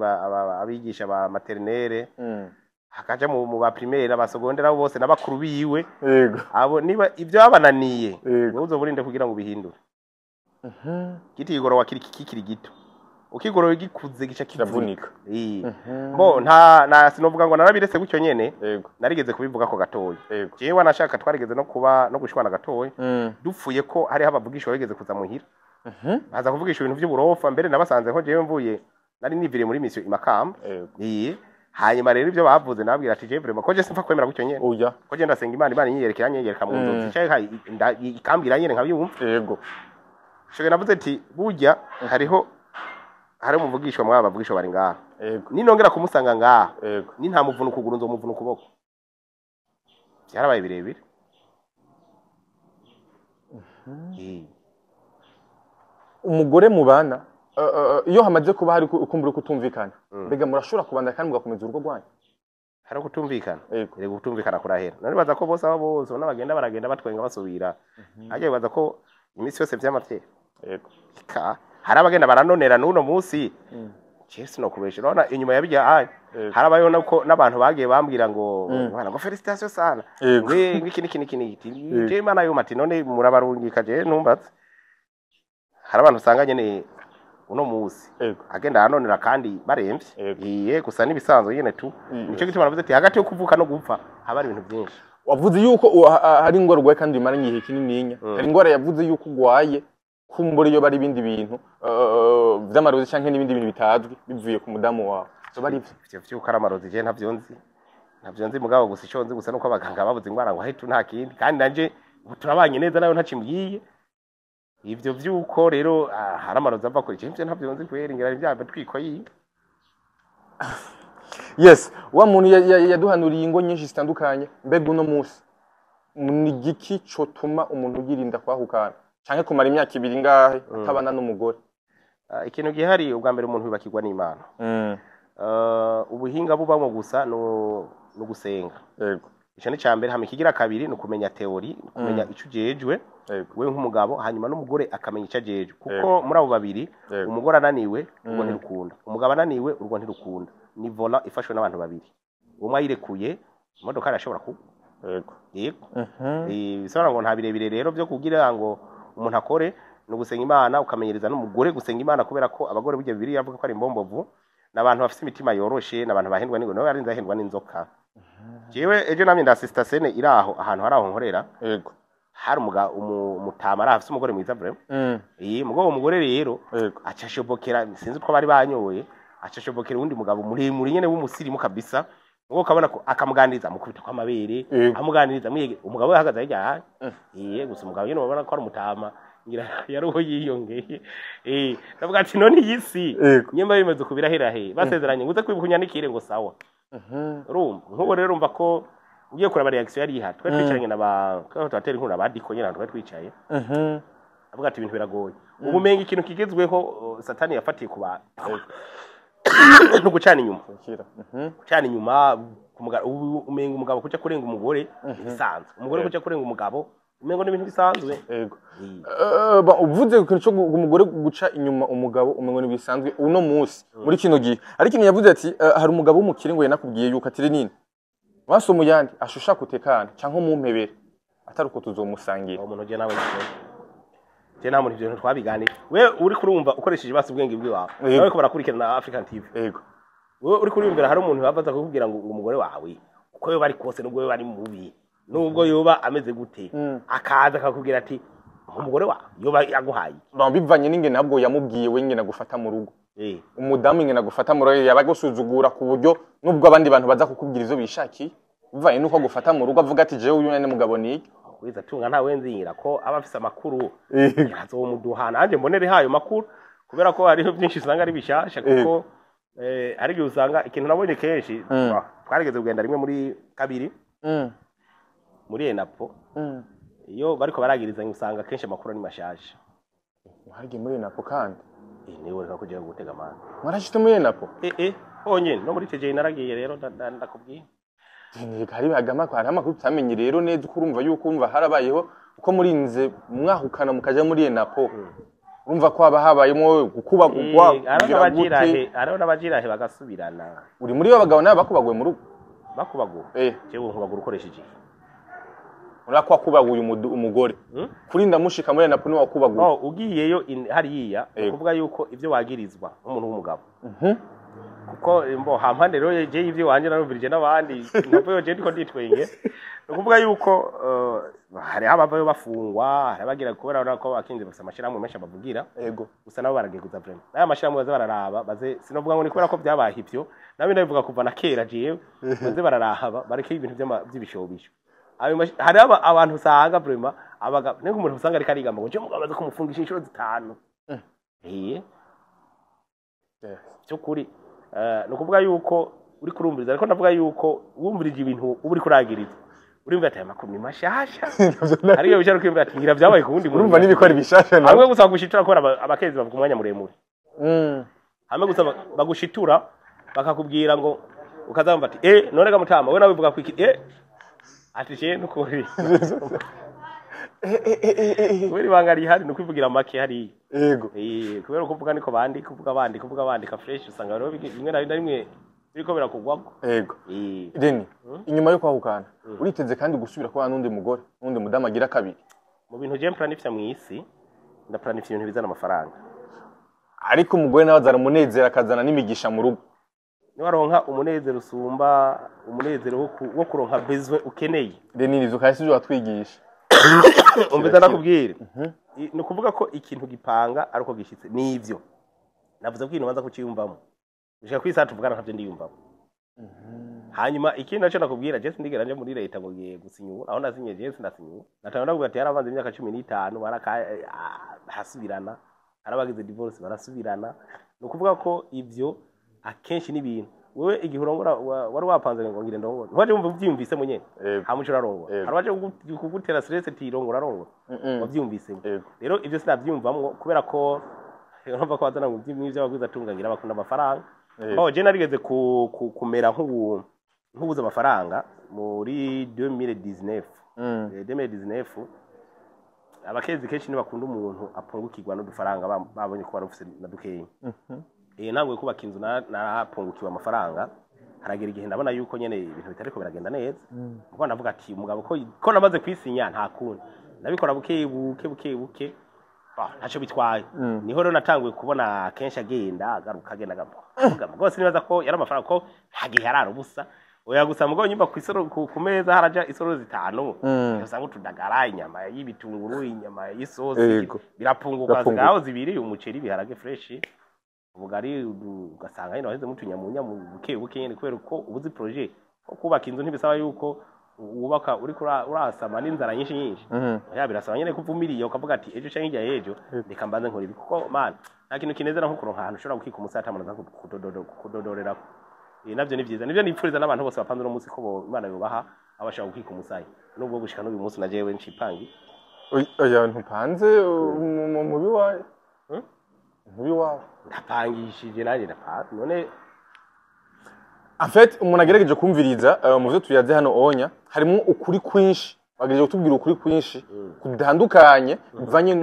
abigisha ba maternelle, akaja mu ba primaire, aba secondaire, abo bose n'abakuru biwe. Abo niba ivyo babananiye, wowe uzoburinde kugira ngo ubihindure. Giti kigorowa kiri kikiri gito, ukigorowe gikuze gica kivunika. Kiravunika. Bo nta na sinovuga ngo narabirese gutyo nyene. Narigeze kubivuga ko gatoya. Jewe nashaka twarigeze no kuba no gushwana gatoya, dupfuye ko hariho abavugisha bageze kuza muhira, baza kuvugisha ibintu by'uburofa. Mbere nabasanze ko jewe mvuye nari niviriye muri mission i Makamba. Hanyuma rero ibyo bavuze nababwira ati jewe vraiment ko je simfa kwemera gutyo nyene, ko je ndasenga Imana, Imana inyereka, iranyereka mu nzozi canke ikambwira nyene nkabyumva. Shoge navuze ati burya hariho umuvugishwa, mwaba bavugishwa bari ngaha, ninongera kumusanga ngaha, ni nta muvuna ukuguru nzomuvuna ukuboko. Byarabaye birebire. Umugore mubana, iyo hamaze kuba hari ukumbura kutumvikana, mbega murashobora kubanda kandi mugakomeza urugo rwanyu? Hari kutumvikana. Yego. Erega kutumvikana kurahera. None baza ko bose abo bose ubona bagenda baragenda batwenga basubira, harya bibaza ko iminsi yose vyamavye? Ka hari abagenda baranonera n'uno munsi. Je sinokubesha, urabona inyuma ya bijya aya, harabayeho nako n'abantu bagiye bambwira ngo mwana ngo félicitations sana, ngwe ngiki niki niki niki. Je Imana yuma ati none murabarungika je numbatse. Hari abantu usanga nyene uno munsi agenda aranonera kandi baremvye. Iye gusa n'ibisanzwe nyene tu. Nico gituma navuze ati hagati yo kuvuka no gupfa haba hari ibintu byinshi. Wavuze yuko hari ingwara urwaye kandi bimaranye igihe kinininya. Hari ingwara yavuze yuko urwaye, kumbura iyo bari ibindi bintu vy'amarozi canke n'ibindi bintu bitazwi bivuye ku mudamu wawe, zoba ari ivyo? Ivyo vyuko ari amarozi je ntavyo nzi. Ntavyo nzi, mugabo gusa ico nzi gusa nuko abaganga babuze ingwara ngo ahitu, nta kindi. Kandi nanje ubu turabanye neza, nayo ntacimbwiye ivyo vyuko rero hari amarozi ava kure. Ivyo ntavyo nzi kweri, ngira ni vya twiko yiwe. Yes, wa muntu yaduhanuriye ingo nyinshi zitandukanye. Mbega uno munsi ni igiki cotuma umuntu yirinda kwahukana canke kumara imyaka 2 ngahe atabana n'umugore? Ikintu gihari, ubwa mbere umuntu yubakirwa n'Imana. Ubuhinga bubamwo gusa no gusenga. Ico ni cambere. Hama ikigira kabiri ni ukumenya théorie, kumenya ico ujejwe wewe nk'umugabo, hanyuma n'umugore akamenya ico ajejwe, kuko muri abo babiri umugore ananiwe urwo ntirukunda, umugabo ananiwe urwo ntirukunda. Ni volant ifashwe n'abantu babiri, umwe ayirekuye imodoka irashobora kugwa. Yego. Bisobanura ngo nta birebire rero byo kugira ngo umuntu akore, ni ugusenga Imana, ukamenyereza n'umugore gusenga Imana, kubera ko abagore burya Bibiliya avuga ko ari imbombovu, ni abantu bafite imitima yoroshe, ni abantu bahendwa n'ingo, nawe yarinze ahendwa n'inzoka. Jewe ejo namye ndasista scène iri aho ahantu hari aho nkorera. Hari umutama ari aho afise umugore mwiza vraiment. Mugabo uwo mugore rero aca ashobokera, sinzi uko bari banyoye, aca ashobokera uwundi mugabo muremure nyene w'umusirimu kabisa. Ubwo ukabona ko akamuganiriza, amukubita kw'amabere, amuganiriza mwiyege, umugabo we ahagaze hirya. Gusa umugabo nyene ubona ko ari umutama, ngira yari uwo yiyongeye. Ndavuga ati none iyi si nyemba bimeze uku birahera he? Basezeranye ngo uze kwibuka unyandikire ngo sawa. Urumva nk'ubu rero, urumva ko ugiye kuraba reaction yari ihari, twari twicaranye na ba twari turatera inkuru abadiko nyene ahantu twari twicaye, avuga ati ibintu biragoye ubu, menga ikintu kigezweho, Satani yafatiye ku bantu no gucana inyuma. Kira. Gucana inyuma ubu umenga umugabo kuja kurenga umugore ibisanzwe, umugore kuja kurenga umugabo umengo ni ibintu bisanzwe. Uvuze ku kintu cyo umugore guca inyuma umugabo umengo ni bisanzwe uno munsi muri kino gihe, ariko ikintu yavuze ati hari umugabo w'umukire ngo yanakubwiye yuko ati nini maso muyandi ashusha kutekana canke umumpebere atari uko tuzomusangira. Uwo muntu je nawe je nta muntu, ivyo bintu twabiganira. We uri kurumva ukoresheje basi ubwenge bwawe, nawe ko barakurikirana na African TV, wewe uri kuriyumvira hari umuntu babaza kukubwira ngo umugore wawe uko yoba ari kose, nubwo yoba ari mubi, nubwo yoba ameze gute, akaza akakubwira ati umugore wawe yoba yaguhaye iki? Bon, bivanye n'ingene ntabwo yamubwiye we ingene agufata mu rugo, umudamu ingene agufata mu rugo yaba agusuzugura ku buryo nubwo abandi bantu baza kukubwira ivyo bishakiye, bivanye n'uko agufata mu rugo avuga ati jewe uyu nyene mugabo ni iki. Wiza tunga nta wenzingira ko aba afise amakuru, azomuduha nanjye mbonere hayo makuru, kubera ko hariho byinshi usanga ari bishasha, kuko hari igihe usanga ikintu nabonye kenshi, twarigeze kugenda rimwe muri kabiri muri ENAPO, iyo bariko baragirizanya usanga kenshi amakuru ari mashasha. Mwagiye muri ENAPO kandi? Niwe reka kuja gutega amana. Mwarashitse muri ENAPO? Honyene no muri TJ naragiye rero, ndakubwiye. Hari hagama ko hari amakuru tutamenye rero neza uko urumva yuko urumva harabayeho uko murinze mwahukana mukaja muri ENAPO, urumva ko haba habayemo gukubagurwa. Hariho kugira gute? n'abajirahe, hariho n'abajirahe bagasubirana. Uri muri bo bagabo nawe bakubaguye mu rugo? Bakubagura? Jewe nkubagura ukoresheje iki? Urako wakubaguye umugore kurinda mushika muri ENAPO ni wakubaguye? No, ugiyeyo hariya ni ukuvuga yuko ibyo wagirizwa nk'umuntu w'umugabo, kuko mbo hampande rero je ivyo wanje narumvirije n'abandi nkavuyo je ndiko nditwenge, ni ukuvuga yuko hariho abavayo bafungwa, hari abagira, kubera urabona ko abakinzi bafise amashirahamwe menshi bavugira. Gusa nabo barageguza vraiment, n'aya mashirahamwe baze bararaba, baze, sinovuga ngo ni kubera ko byabaye ivyo, nawe ndabivuga kuva na kera jewe, baze bararaba bareke ibintu vy'ibishobisho. Ayo hari abantu usanga vraiment abagabo, niyo umuntu usanga ariko arigamba ngo je mugabo aza kumufungisha inshuro 5. By'ukuri ni ukuvuga yuko uri kurumviriza, ariko ndavuga yuko wumvirije ibintu uba uri kuragiriza, urumva ati aya makuru ni mashasha. Hari iyo wicara ukiyumvira ati ngira byabaye ku wundi muntu. Urumva n'ibikora bishasha nawe. Hamwe gusa bagushitura, kubera abakezi bavuga umwanya muremure. Hamwe gusa bagushitura bakakubwira ngo ukazamva ati none ga mutama we nawe bivuga ku iki? Ati je nukuri kubera ibanga rihari ni ukwivugira make hariya. Kubera uko uvuga niko bandika, uvuga bandika, uvuga bandika fresh, usanga rero rimwe na rimwe biriko birakugwako. Reni, inyuma yo kwahukana uriteze kandi gusubira kubana n'undi mugore, n'undi mudamu agira kabiri? Mu bintu je mplanifya mw'isi, ndaplanifya ibintu bizana amafaranga. Ariko umugore nawe azana umunezero, akazana n'imigisha mu rugo. Niwaronka umunezero usumba umunezero wo kuronka besoin ukeneye. Reni, ivyo kahise ivyo watwigisha. Umvise ndakubwire. Ni ukuvuga ko ikintu gipanga ari uko gishitse, nivyo navuze ko ikintu banza kuciyumvamo gushika kuri saa tuvugana ntavyo ndiyumvamo. Hanyuma ikindi naco nakubwira, je sindigera nje muri leta ngo ngiye gusinyura. Aho nasinye, je sinasinyura. Natanga ndavuga ati yarabanze imyaka 15, barasubirana, harabagize divorce barasubirana. Ni ukuvuga ko ivyo akenshi n'ibintu wewe igihe urongora wari wapanze ngo ngire ndongore, ntiwaje wumva uvyiyumvisemo nyene? Yego. Hama uca urarongora. Yego. Hari abaje kugutera stress ati rongora, rongora. Wavyumvisemo? Yego. Rero ivyo sinavyiyumvamwo, kubera ko urumva ko bazana ngo ivy'abagwiza atunga ngira bakunda amafaranga. Yego. Bo je narigeze kumera nk'ubuze amafaranga muri 2019. 2019, abakenzi kenshi ntibakunda umuntu apungukirwa n'udufaranga babonye ko wari ufise na dukeya. Ntanguye kubaka inzu, narapungukiwe amafaranga. Haragera igihe ndabona yuko nyene ibintu bitariko biragenda neza. Ubwo ndavuga ati umugabo ko namaze kwisinya, nta kundi, ndabikora buke buke buke buke. Ah, ntacyo bitwaye. Niho rero natanguye kubona kenshi agenda agaruka, agenda agaruka. Avuga rwose nibaza ko yari amafaranga, ko nta gihe yarara ubusa. Oya, gusa mugabo nyumva ku ku meza haraja isoro zitanu. Usanga utudagara, inyama y'ibitunguru, inyama y'isosi. Birapunguka. Birapunguka. Zigaho zibiri, umuceri, ibiharage fresh, ubugari, ugasanga nyine waheze mutunyamunyamu buke buke nyene, kubera ko ubuzi projet ko kubaka inzu ntibisaba yuko wubaka uriko urasama n'inzara nyinshi nyinshi. Ya, birasaba nyene kuvumiriye, ukavuga ati ejo canke hirya y'ejo reka mbanze nkora ibi, kuko man nta kintu kinezera nko kuronka ahantu ushobora gukika umusaya ata muntu aza kudodorerako. Navyo ni vyiza, nivyo nipfuriza n'abantu bose bapanze uno munsi ko Imana yobaha aho bashobora gukika umusaya, nubwo gushika n'uyu munsi na jewe ncipangi. Oya, ntupanze mubi wawe. Hmm? Mubi wawe. Ndapangishije nanjye, ndapanze none. En fait, umuntu agerageje kumviriza mu byo tuyaze hano onya, harimo ukuri kwinshi. Bagerageje kutubwira ukuri kwinshi kudandukanye,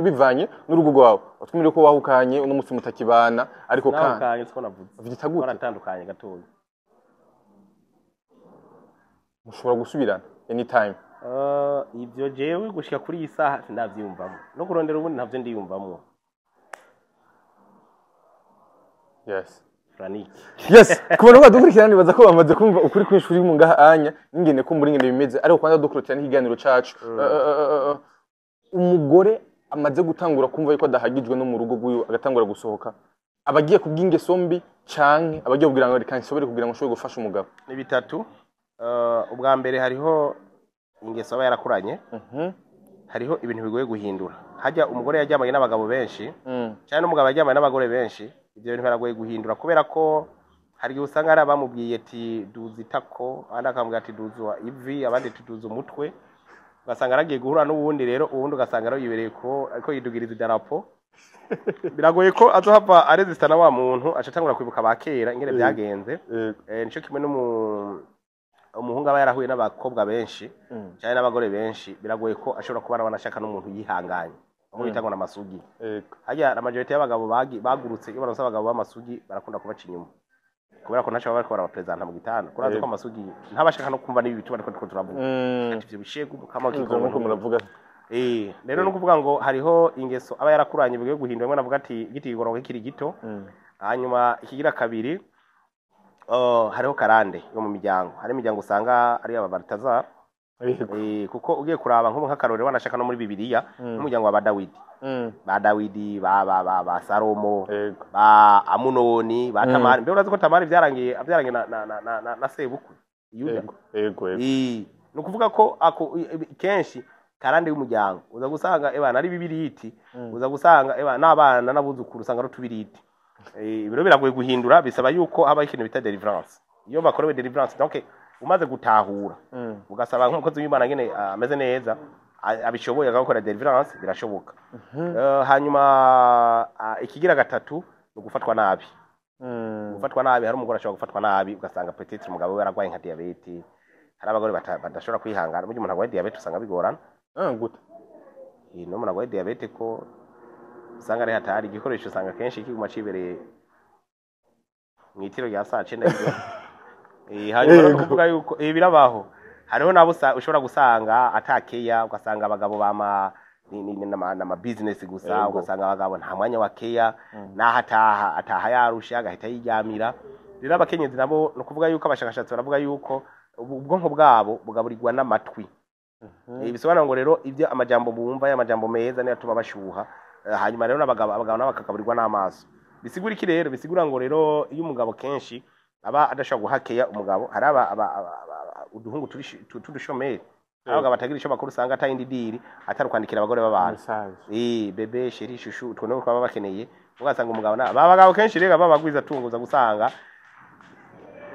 bivanye n'urugo rwawe. Watwumvire ko wahukanye, uno munsi mutakibana, ariko nawe kandi kanye siko navuze. Uvyita gute? Twaratandukanye gatoya. Mushobora gusubirana anytime? Ibyo jewe gushika kuri iyi saha sindavyiyumvamo, no kurondera ubundi ntavyo ndiyumvamo. Yes. Franiki. Yes, ku bantu badukurikirana, nibaza ko bamaze kumva ukuri kwinshi kuri mu ngaha anya n'ingene ko muri ingene bimeze, ariko kwanza dukurikirana ikiganiro cacu. Umugore amaze gutangura kumva yuko adahagijwe no mu rugo rwiwe, agatangura gusohoka, aba agiye kubw'ingeso mbi canke aba agiye kugira ngo reka nsobere kugira ngo nshobore gufasha umugabo? Ni bitatu. Ubwa mbere hariho ingeso aba yarakuranye. Hariho ibintu bigoye guhindura. Hajya umugore yaryamanye n'abagabo benshi cyane, n'umugabo yaryamanye n'abagore benshi, ibyo bintu biragoye guhindura, kubera ko hari igihe usanga hari abamubwiye ati duza itako, abandi akamubwira ati duza ivi, abandi ati duza umutwe, ugasanga aragiye guhura n'uwundi. Rero uwundi ugasanga rero yibereye ko ariko yidugiriza idarapo. Biragoye ko azohava arezista na wa muntu, aca atangura kwibuka ba kera ingene byagenze. Nico kimwe umuhungu aba yarahuye n'abakobwa benshi cyane n'abagore benshi, biragoye ko ashobora kuba anashaka n'umuntu yihanganye, bamwe bita ngo n'amasugi. Harya la majorité y'abagabo bagurutse, iyo baronse abagabo b'amasugi barakunda kubaca inyuma, kubera ko ntaco baba bariko barabapresenta mu gitanda. Kurazi ko amasugi ntabashaka no kumva n'ibi bituma ariko turavuga. Ati ivyo bishegu kama Ivyo kigongo. nkuko muravuga. Rero no kuvuga ngo hariho ingeso aba yarakuranye bigoye guhindura, rimwe navuga ati igiti kigororoka kikiri gito. Hanyuma ikigira kabiri, hariho karande yo mu miryango. Hari imiryango usanga ari aba Baltazar. Kuko ugiye kuraba nk'ubu nk'akarorero, wanashaka no muri Bibiliya, n'umuryango wa ba Dawidi, ba Dawidi, ba Salomo, ba Amunoni, ba Tamari. Mbere urazi ko Tamari byarangiye na sebukwe Yuda. Yego yego yego Ni ukuvuga ko ako kenshi karande y'umuryango uza gusanga ebana ari bibiriti, uza gusanga eba n'abana n'abuzukuru usanga ari utubiriti. Ibiro biragoye guhindura, bisaba yuko habaho ikintu bita deliverance. Iyo bakorewe deliverance, donc umaze gutahura, ugasaba nk'umukozi w'Imana nyene ameze neza, abishoboye, agakora deliverance, birashoboka. Hanyuma ikigira gatatu ni ugufatwa nabi. Gufatwa nabi, hari umugore ashobora gufatwa nabi, ugasanga peut-être umugabo we aragwaye nka diabète. Hari abagore badashobora kwihangana. Burya umuntu arwaye diabète usanga bigorana. Ah, gute? No umuntu arwaye diabète ko usanga ari hatari, igikoresho usanga kenshi kiguma cibereye mw'itiro rya saa cenda y'ijoro. Hanyuma no kuvuga yuko birabaho, hariho nabo ushobora gusanga atakeya, ugasanga abagabo bama nama business gusa. Ugasanga abagabo nta mwanya wa keya, naho ataha, ataha yarusha agahita yiryamira. Rero abakenyezi nabo, ni ukuvuga yuko abashakashatsi baravuga yuko ubwonko bwabo bugaburirwa n'amatwi. Bisobanura ngo rero ibyo amajambo bumva, y'amajambo meza niyo atuma bashuha. Hanyuma rero n'abagabo, abagabo nabo bakagaburirwa n'amaso. Bisigura iki rero? Bisigura ngo rero iyo umugabo kenshi Aba adashobora guhakeya umugabo. Hari aba uduhungu tudushomeri, abagabo batagira ico bakora, usanga atayindi diri atari kwandikira abagore b'abantu. Message. Bébé, chéri, chouchou, utwo niko baba bakeneye. Ugasanga umugabo na ba bagabo kenshi rega babagwiza tunguza, gusanga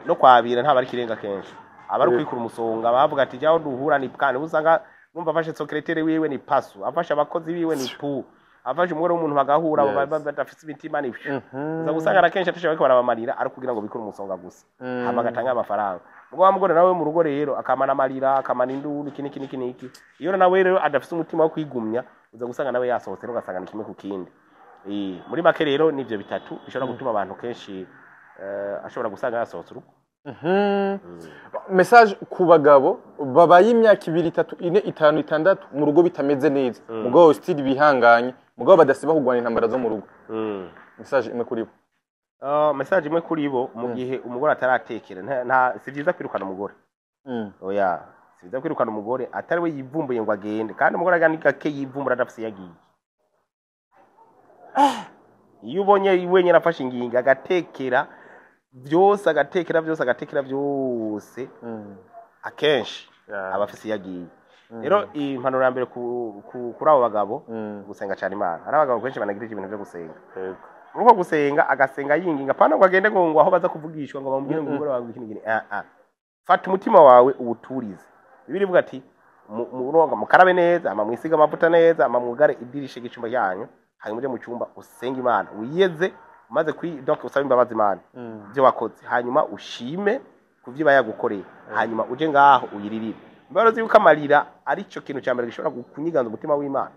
no kwabira nta bari kirenga kenshi, aba ari kwikura umusonga. Bavuga ati jyaho duhura ni kandi usanga numva afashe secrétaire wiwe ni pasu, afashe abakozi biwe ni pu, afashe umugore w'umuntu bagahura badafise imitima ni uza gusanga na kenshi atashoboye, barabamarira ari kugira ngo bikure umusonga gusa, hama agatanga amafaranga. Ubwo wa mugore nawe mu rugo rero akamana amarira, akamana induru, iki niki niki niki. Iyo nawe rero adafise umutima wo kwigumya, uza gusanga nawe yasohotse, rero ugasanga ni kimwe ku kindi. Muri make rero nivyo bitatu bishobora gutuma abantu kenshi ashobora gusanga yasohotse urugo. Message ku bagabo babaye imyaka 2, 3, 4, 5, 6 mu rugo bitameze neza, mugabo still bihanganye, mugabo badasiba kugwana intambara zo mu rugo. Message imwe kuri bo. Message imwe kuri bo: mu gihe umugore ataratekera, si vyiza kwirukana umugore. Oya, si vyiza kwirukana umugore atari we yivumbuye ngo agende. Kandi umugore agani gake yivumbura adafise iyo agiye. Iyo ubonye wenyine afashe ingingo, agatekera byose, agatekera byose, agatekera byose, akenshi aba afise iyo agiye. Rero impanuro ya mbere kuri abo bagabo, gusenga cyane Imana. Hari abagabo kenshi banagirije ibintu byo gusenga. Muri uko gusenga, agasenga yinginga, pana ngo agende ngo aho baza kuvugishwa ngo bamubwire ngo umugore wawe iki n'iki. Ah ah, fata umutima wawe uwuturize. Bibiliya ivuga ati muronga mukarabe neza, ama mwisiga amavuta neza, ama mwugare idirisha ry'icumba ryanyu, hanyuma uje mu cyumba usenge Imana, wiyeze, umaze kwi donc usabe imbabazi Imana ibyo wakoze, hanyuma ushime ku byo iba yagukoreye, hanyuma uje ngaho uyiririre. Imbabazi yuko amarira ari cyo kintu cya mbere gishobora kunyiganza umutima w'Imana.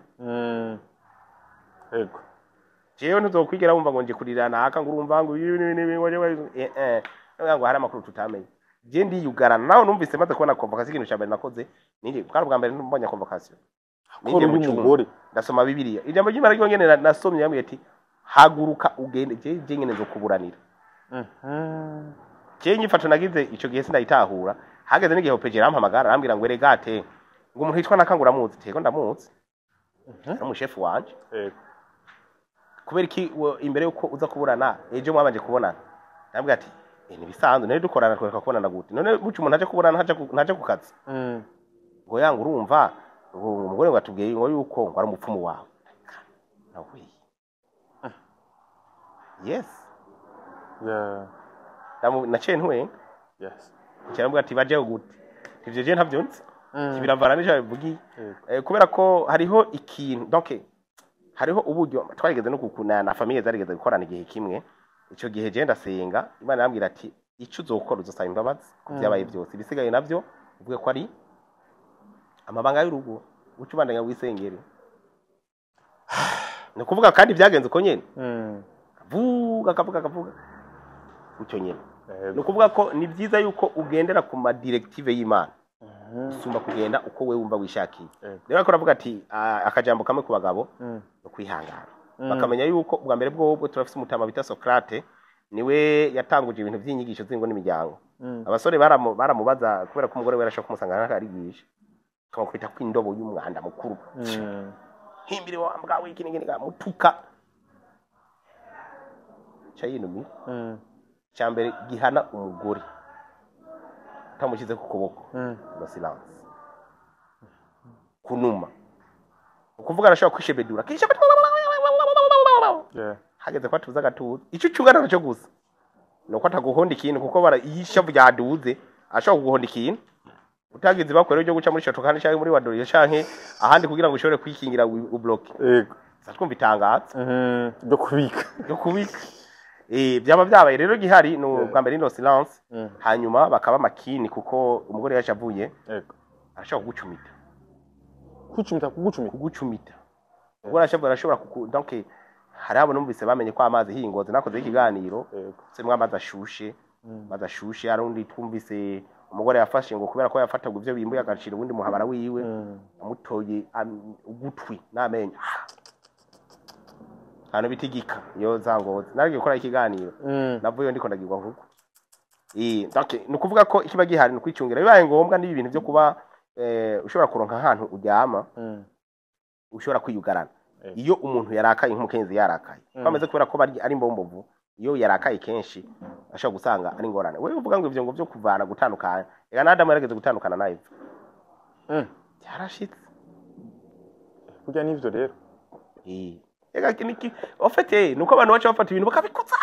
Jewe ntuzokwigera wumva ngo nje kurira naka, ngo urumva ngo ibi n'ibi n'ibi, ngo jewe ngo hari amakuru tutamenye. Je ndiyugarana nawe. Numvise maze kubona convocation, ikintu cya mbere nakoze ninjye bwari ubwa mbere mbonye convocation. Ko Ninjiye mu uri cyumba, umugore. ndasoma Bibiliya, ijambo ry'Imana ryonyene nasomye yambwiye ati: "Haguruka ugende, je nyene nzokuburanira." Je nyifato nagize ico gihe sindayitahura. Hageze n'igihe OPG arampamagara, arambwira ngo: "Eregate," ngo, "umuntu yitwa naka ngo uramuzi?" Tego, ndamuzi, ari umushefu wanje. "Kubera iki imbere yuko uza kuburana ejo mwabanje kubonana?" Ndabwira ati: "Nibisanzwe, nari dukorana, twereka kubonana gute? None buca umuntu aje kuburana ntaje ku kazi?" Ngo yanga, urumva ngo umugore ngo atubwiye ngo yuko ngo ari umupfumu wawe nawe. Yes. Naciye ntwenga. Cyangwa ati: "Bajeho gute? Ivyo je ntavyo nzi." Biravana n'ico bivugiye. Kubera ko hariho ikintu, donc hariho uburyo twarigeze no kukuna na famille zarigeze gukorana igihe kimwe. Ico gihe je ndasenga Imana, yambwira ati: "Ico uzokora, uzosaba imbabazi ku byabaye byose, ibisigaye navyo uvuge ko ari amabanga y'urugo, uca ubandanya wisengere." Ni ukuvuga kandi byagenze uko nyene, avuga, akavuga, akavuga gutyo nyene. Ni ukuvuga ko ni byiza yuko ugendera ku ma directives y'Imana usumba kugenda uko we wumva wishakiye. Rero ko aravuga ati akajambo kamwe ku bagabo no kwihangana, bakamenya yuko ubwa mbere bwobwo turafise umutama bita Socrate, niwe yatanguje ibintu by'inyigisho z'ingo n'imiryango. Abasore baramubaza kubera ko umugore we yarashobora kumusanga nk'akarigisha, akamukubita kw'indobo y'umwanda mukuru: "Himbire wa mbwa w'iki n'iki," mutuka ca yinumira. Cya mbere gihana umugore utamushyize ku kuboko no silence, kunuma. Ukuvuga arashobora kwishebedura. Hageze ko atuza, agatuza. Icyo ucungana nacyo gusa ni uko ataguhonda ikintu, kuko iyo ishavu ryaduze ashobora kuguhonda ikintu utagize ibakwe ryo guca muri shoto kandi canke muri wadoriyo canke ahandi kugira ngo ushobore kwikingira ubloke. Sa twumva itangazo Ryo kubika. Ryo kubika. Byaba byabaye rero gihari ni ubwa mbere no silence, hanyuma bakaba makini, kuko umugore yashavuye arashobora kugucumita. Kucumita, kugucumita? Kugucumita. Umugore arashavuye arashobora kuku, donc hari abo numvise bamenye ko amazi hingoze, nakoze ikiganiro semwe amazi ashushe, amazi ashushe. Hari undi twumvise umugore yafashe ngo kubera ko yafataga ivyo bimbuye agacira uwundi muhabara wiwe, amutoye ugutwi n'amenyo ahantu bita igika iyo za Ngozi. Naragiye gukora ikiganiro, navuyeyo ndiko ndagirwa nkuko. Donc ni ukuvuga ko ikiba gihari ni ukwicungira. Bibaye ngombwa n'ibi bintu byo kuba ushobora kuronka ahantu uryama, ushobora kwiyugarana. Iyo umuntu yarakaye, nk'umukenyezi yarakaye, bamaze kubera ko bari ari imbombovu. Iyo yarakaye kenshi ashobora gusanga ari ingorane. Wewe uvuga ngo ivyo ngo vyo kuvana, gutandukana, ega na Adamu yarageze gutandukana na Eva. Byarashitse. Burya nivyo rero. Ega niki en fait, nuko abantu baca bafata ibintu bakabikuza,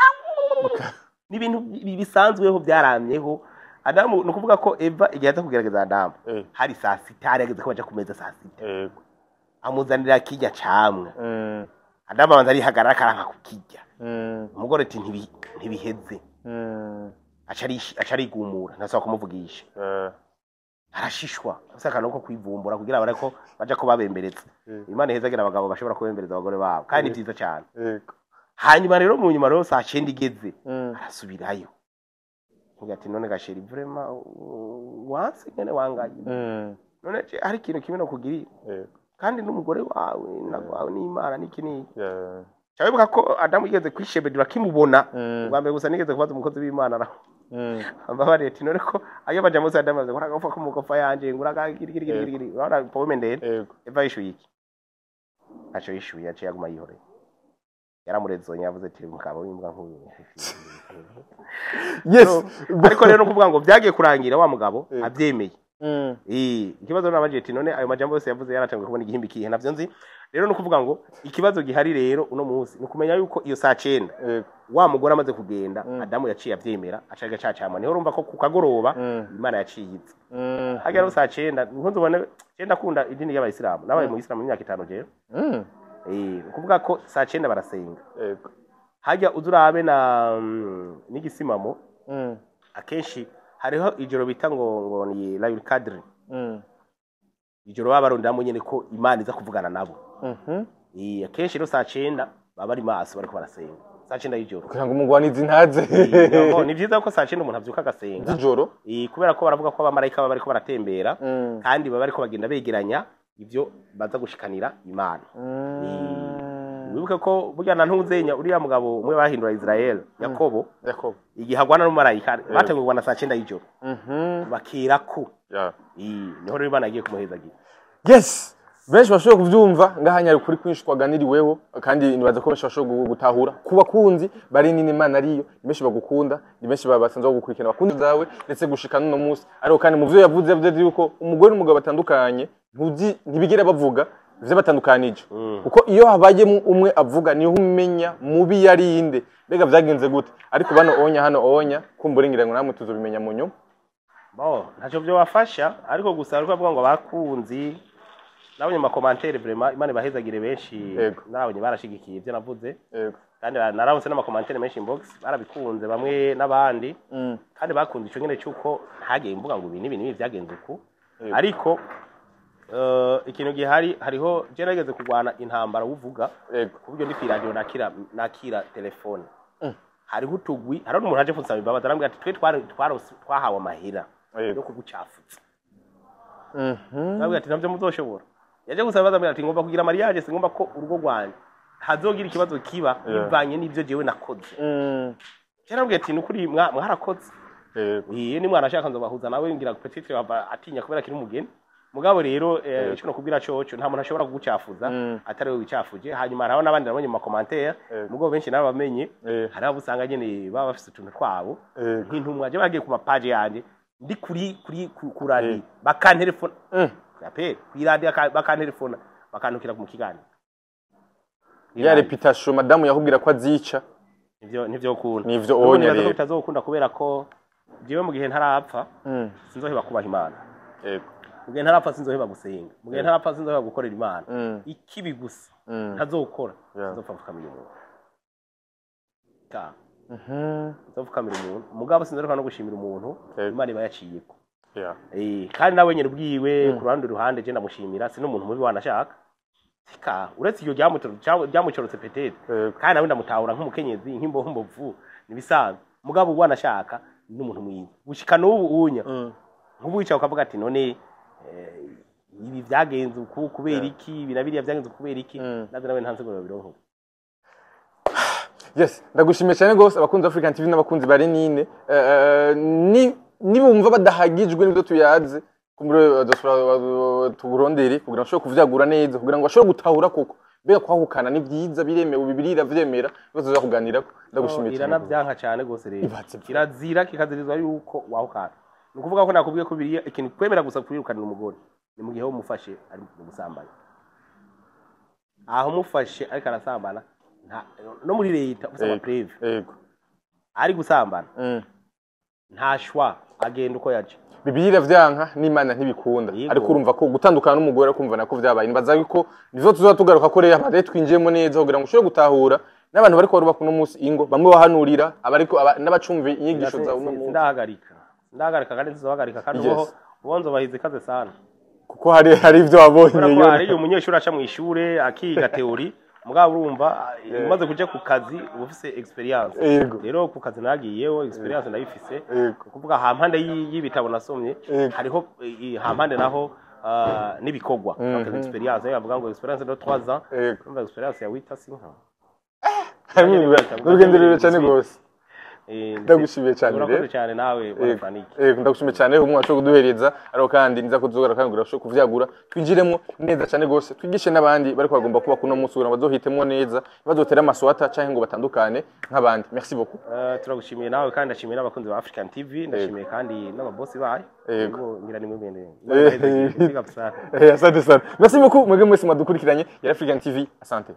ni ibintu bisanzweho, byaramyeho. Adamu, ni ukuvuga ko Eva igihe aza kugerageza Adamu, hari saa 6, hari hageze ko baja ku meza saa 6. Amuzanira kirya camwa. Adamu abanza arihagarara, akaranka kukirya. Umugore ati: Ntibiheze." Aca arigumura, ntasaba kumuvugisha. Arashishwa, afise akantu ko kwivumbura kugira bare ko baja ko babembereza. Imana ihezagira abagabo bashobora kubembereza abagore babo, kandi ni vyiza cyane. Hanyuma rero mu nyuma rero saa 9 igeze, arasubirayo. Ngira ati: "None ga chéri, vraiment wanse nyene wangaye. None je hari ikintu kimwe nokugirira, kandi n'umugore wawe nagwawe n'Imana n'iki n'iki." Cyawibuka ko Adamu yigeze kwishebedura kimubona. Ubwa mbere gusa nigeze kubaza umukozi w'Imana, araho ambabariye ati: "None ko ayo baja munsi Adamu aze ngura ko mugofa yanje ngura giri giri giri giri, urabona poème ndende." Eva yishuye iki? Ntaco yishuye, yaciye aguma yihoreye, yaramurezonye, yavuze ati: "Mugabo w'imbwa nk'uyu." Ariko rero no kuvuga ngo byagiye kurangira wa mugabo abyemeye. Ikibazo nabajije ati: "None ayo majambo yose yavuze yaratangiye kubona igihimbi kihe?" Navyo nzi. Rero no kuvuga ngo ikibazo gihari rero uno munsi ni ukumenya yuko iyo saa 9, wa mugore amaze kugenda, Adamu yaciye avyemera, acaga cacamwa. Niho urumva ko ku kagoroba Imana yaciye iza. Hagera rero saa 9, nkunze ubone cenda, akunda idini y'Abayisilamu, nabaye mu Isilamu imyaka 5 jewe. Ni ukuvuga ko saa 9 barasenga. Hajya uza urabe na n'igisimamo. Akenshi hariho ijoro bita ngo ni Layul Kadri, ijoro baba barondamo nyene ko Imana iza kuvugana nabo. Akenshi rero saa 9 baba bari maso, bariko barasenga saa 9 y'ijoro. Kugira ngo umugwanizi ntaze. Ni vyiza ko saa 9 umuntu avyuka agasenga z'ijoro. Kubera ko baravuga ko abamarayika baba bariko baratembera, kandi baba bariko bagenda begeranya ivyo baza gushikanira Imana. Wibuke ko burya na ntuzenya uriya mugabo umwe bahindura Israel, Yakobo, Yakobo. igihe agwana n'umumarayika, bateguye kugwana saa 9 y'ijoro, bakirako. Niho rero Imana yagiye kumuhezagira. Yes, benshi bashobora kuvyumva ngaha nyari kuri kwinshi twaganiriweho, kandi nibaza ko benshi bashobora gutahura ku bakunzi bari nini Imana ariyo. Ni benshi bagukunda, ni benshi basanzwe bagukurikirana, bakunzi zawe ndetse gushika n'uno munsi. Ariko kandi mu vyo yavuze, yavuze yuko umugore n'umugabo batandukanye, ntuzi ntibigera bavuga ivyo batandukanije, kuko iyo habayemo umwe avuga niho umenya mubi yari inde, mbega vyagenze gute. Ariko bano onya hano onya kumbura ngira ngo namwe tuzobimenya mu nyuma. Bo ntacyo byo bafasha, ariko gusa ariko bavuga ngo abakunzi nabonye mu ma commentaires, vraiment Imana ibahezagire benshi. Nabonye barashigikiye ibyo navuze, kandi nararonse n'ama commentaires menshi inbox, barabikunze bamwe n'abandi, kandi bakunze ico nyene cyuko ntagiye mvuga ngo ibi n'ibi n'ibi byagenze uku. Ariko ikintu gihari, hariho je nageze kurwana intambara uvuga ku buryo ndi kw'iradiyo nakira telefone. Hariho utugwi, hariho n'umuntu aje kunsaba imbabazi, arambwira ati: "Twe twahawe amahera yo kugucafuza." Arambwira ati: "Ntabyo muzoshobora." Yaje gusaba imbabazi, ambwira ati: "Ngomba kugira mariage, singomba ko urugo rwanjye hazogira ikibazo kiba bivanye n'ibyo jewe nakoze." Yarambwiye ati: "Nukuri mwarakoze." Iye ni mwana ashaka nzobahuza nawe, ngira peut-être bava atinya kubera kiri umugeni. Mugabo rero ico nokubwira coco, nta muntu ashobora kugucafuza atari we wicafuje. Hanyuma hariho n'abandi nabonye mu ma commentaires, mugabo benshi nabo bamenye, hariho abo usanga nyene baba bafise utuntu twabo nk'intumwa. Je bagiye ku ma pages yanje ndi kuri ku radio, bakantelefona yapere kw'iradiyo, bakantelefona, bakantukira mu kiganiro. Ya réputation madamu yakubwira ko azica. Nivyo ukunda. Nivyo N'ubu onya nibaza ko rero. bitazokunda, kubera ko jewe mu gihe ntarapfa sinzoheba kubaha Imana. Mu gihe ntarapfa sinzoheba gusenga. Mu gihe ntarapfa sinzoheba gukorera Imana. Ikibi gusa ntazokora, sinzopfa mfukamira umuntu. Nzopfukamira umuntu, mugabo sinzoreka no gushimira umuntu Imana iba yaciyeko. Kandi nawe nyene ubwiwe, ku ruhande ruhande je ndamushimira, si n'umuntu mubi wanashaka. Ka uretse iyo ryamucorotse peut-être, kandi nawe ndamutahura nk'umukenyezi, nk'imbohombovu, nibisanzwe. Mugabo wanashaka n'umuntu mwiza gushika n'ubu unya. Nk'ubu wicaye ukavuga ati: "None ibi byagenze uku kubera iki? Ibi na biriya byagenze kubera iki?" Naze nawe nta nsiguro bironka. Yes, ndagushimiye cyane rwose. Abakunzi ba African TV n'abakunzi ba Renine, ni nibumva badahagijwe n'ibyo tuyaze, kumbure bazosubira tuburondere kugira ngo bashobore kuvyagura neza, kugira ngo bashobore gutahura koko. Mbega kwahukana ni vyiza, biremewe, Bibiliya iravyemera? Ibibazo tuza kuganirako. Ndagushimiye cyane. Iranavyanka cyane gose rero. Ibatse. Kirazira kikazirizwa yuko wahukana. Ni ukuvuga ko nakubwiye ko biriya ikintu kwemera gusa kwirukanira umugore ni mu gihe umufashe ari mu busambanyi. Aho umufashe ariko arasambana, no muri leta usaba preuve ari gusambana, nta shwa, agenda uko yaje. Bibiliya iravyanka n'Imana ntibikunda. Yego. Ariko urumva ko gutandukana n'umugore, kumva nako vyabaye, nibaza yuko nivyo tuzoba tugaruka ko rero abade twinjiyemo neza kugira ngo ushobore gutahura n'abantu bariko barubaka uno munsi ingo, bamwe bahanurira abariko n'abacumva inyigisho zawe uno munsi. Sindahagarika kandi nsizohagarika kandi. Uboho ubonzo bahize ikaze sana. Kuko hari ivyo wabonye. Kubera ko yo. hari umunyeshuri aca mu ishure akiga théorie, mugabo urumva umaze kuja ku kazi uba ufise expérience. Rero ku kazi nagiyeho, expérience ndayifise. Kuvuga hampande y'ibitabo nasomye, hariho hampande naho n'ibikorwa. Donc expérience bavuga ngo expérience de 3 ans. Urumva expérience ya wita sinka. Harimo urugendo rurerure cyane rwose. Ndagushimiye cyane Urakoze rero. cyane nawe, bwana Franike. Yego, ndagushimiye cyane umwe washoboye kuduhereza, ariko kandi niza kuzogara kandi kugira ushobore kuvyagura, twinjiremo neza cyane rwose, twigishe n'abandi bariko bagomba kuba kuno munsi kugira ngo bazohitemwo neza, ntibazotere amaswata canke ngo batandukane nk'abandi. Merci beaucoup. Turagushimiye nawe kandi ndashimiye n'abakunzi ba African TV, ndashimiye kandi n'ababosi bayo. Yego, ngira nimwe mwene. Big up sana. Asante sana, merci beaucoup mwebwe mwese mwadukurikiranye. Yari African TV, asante.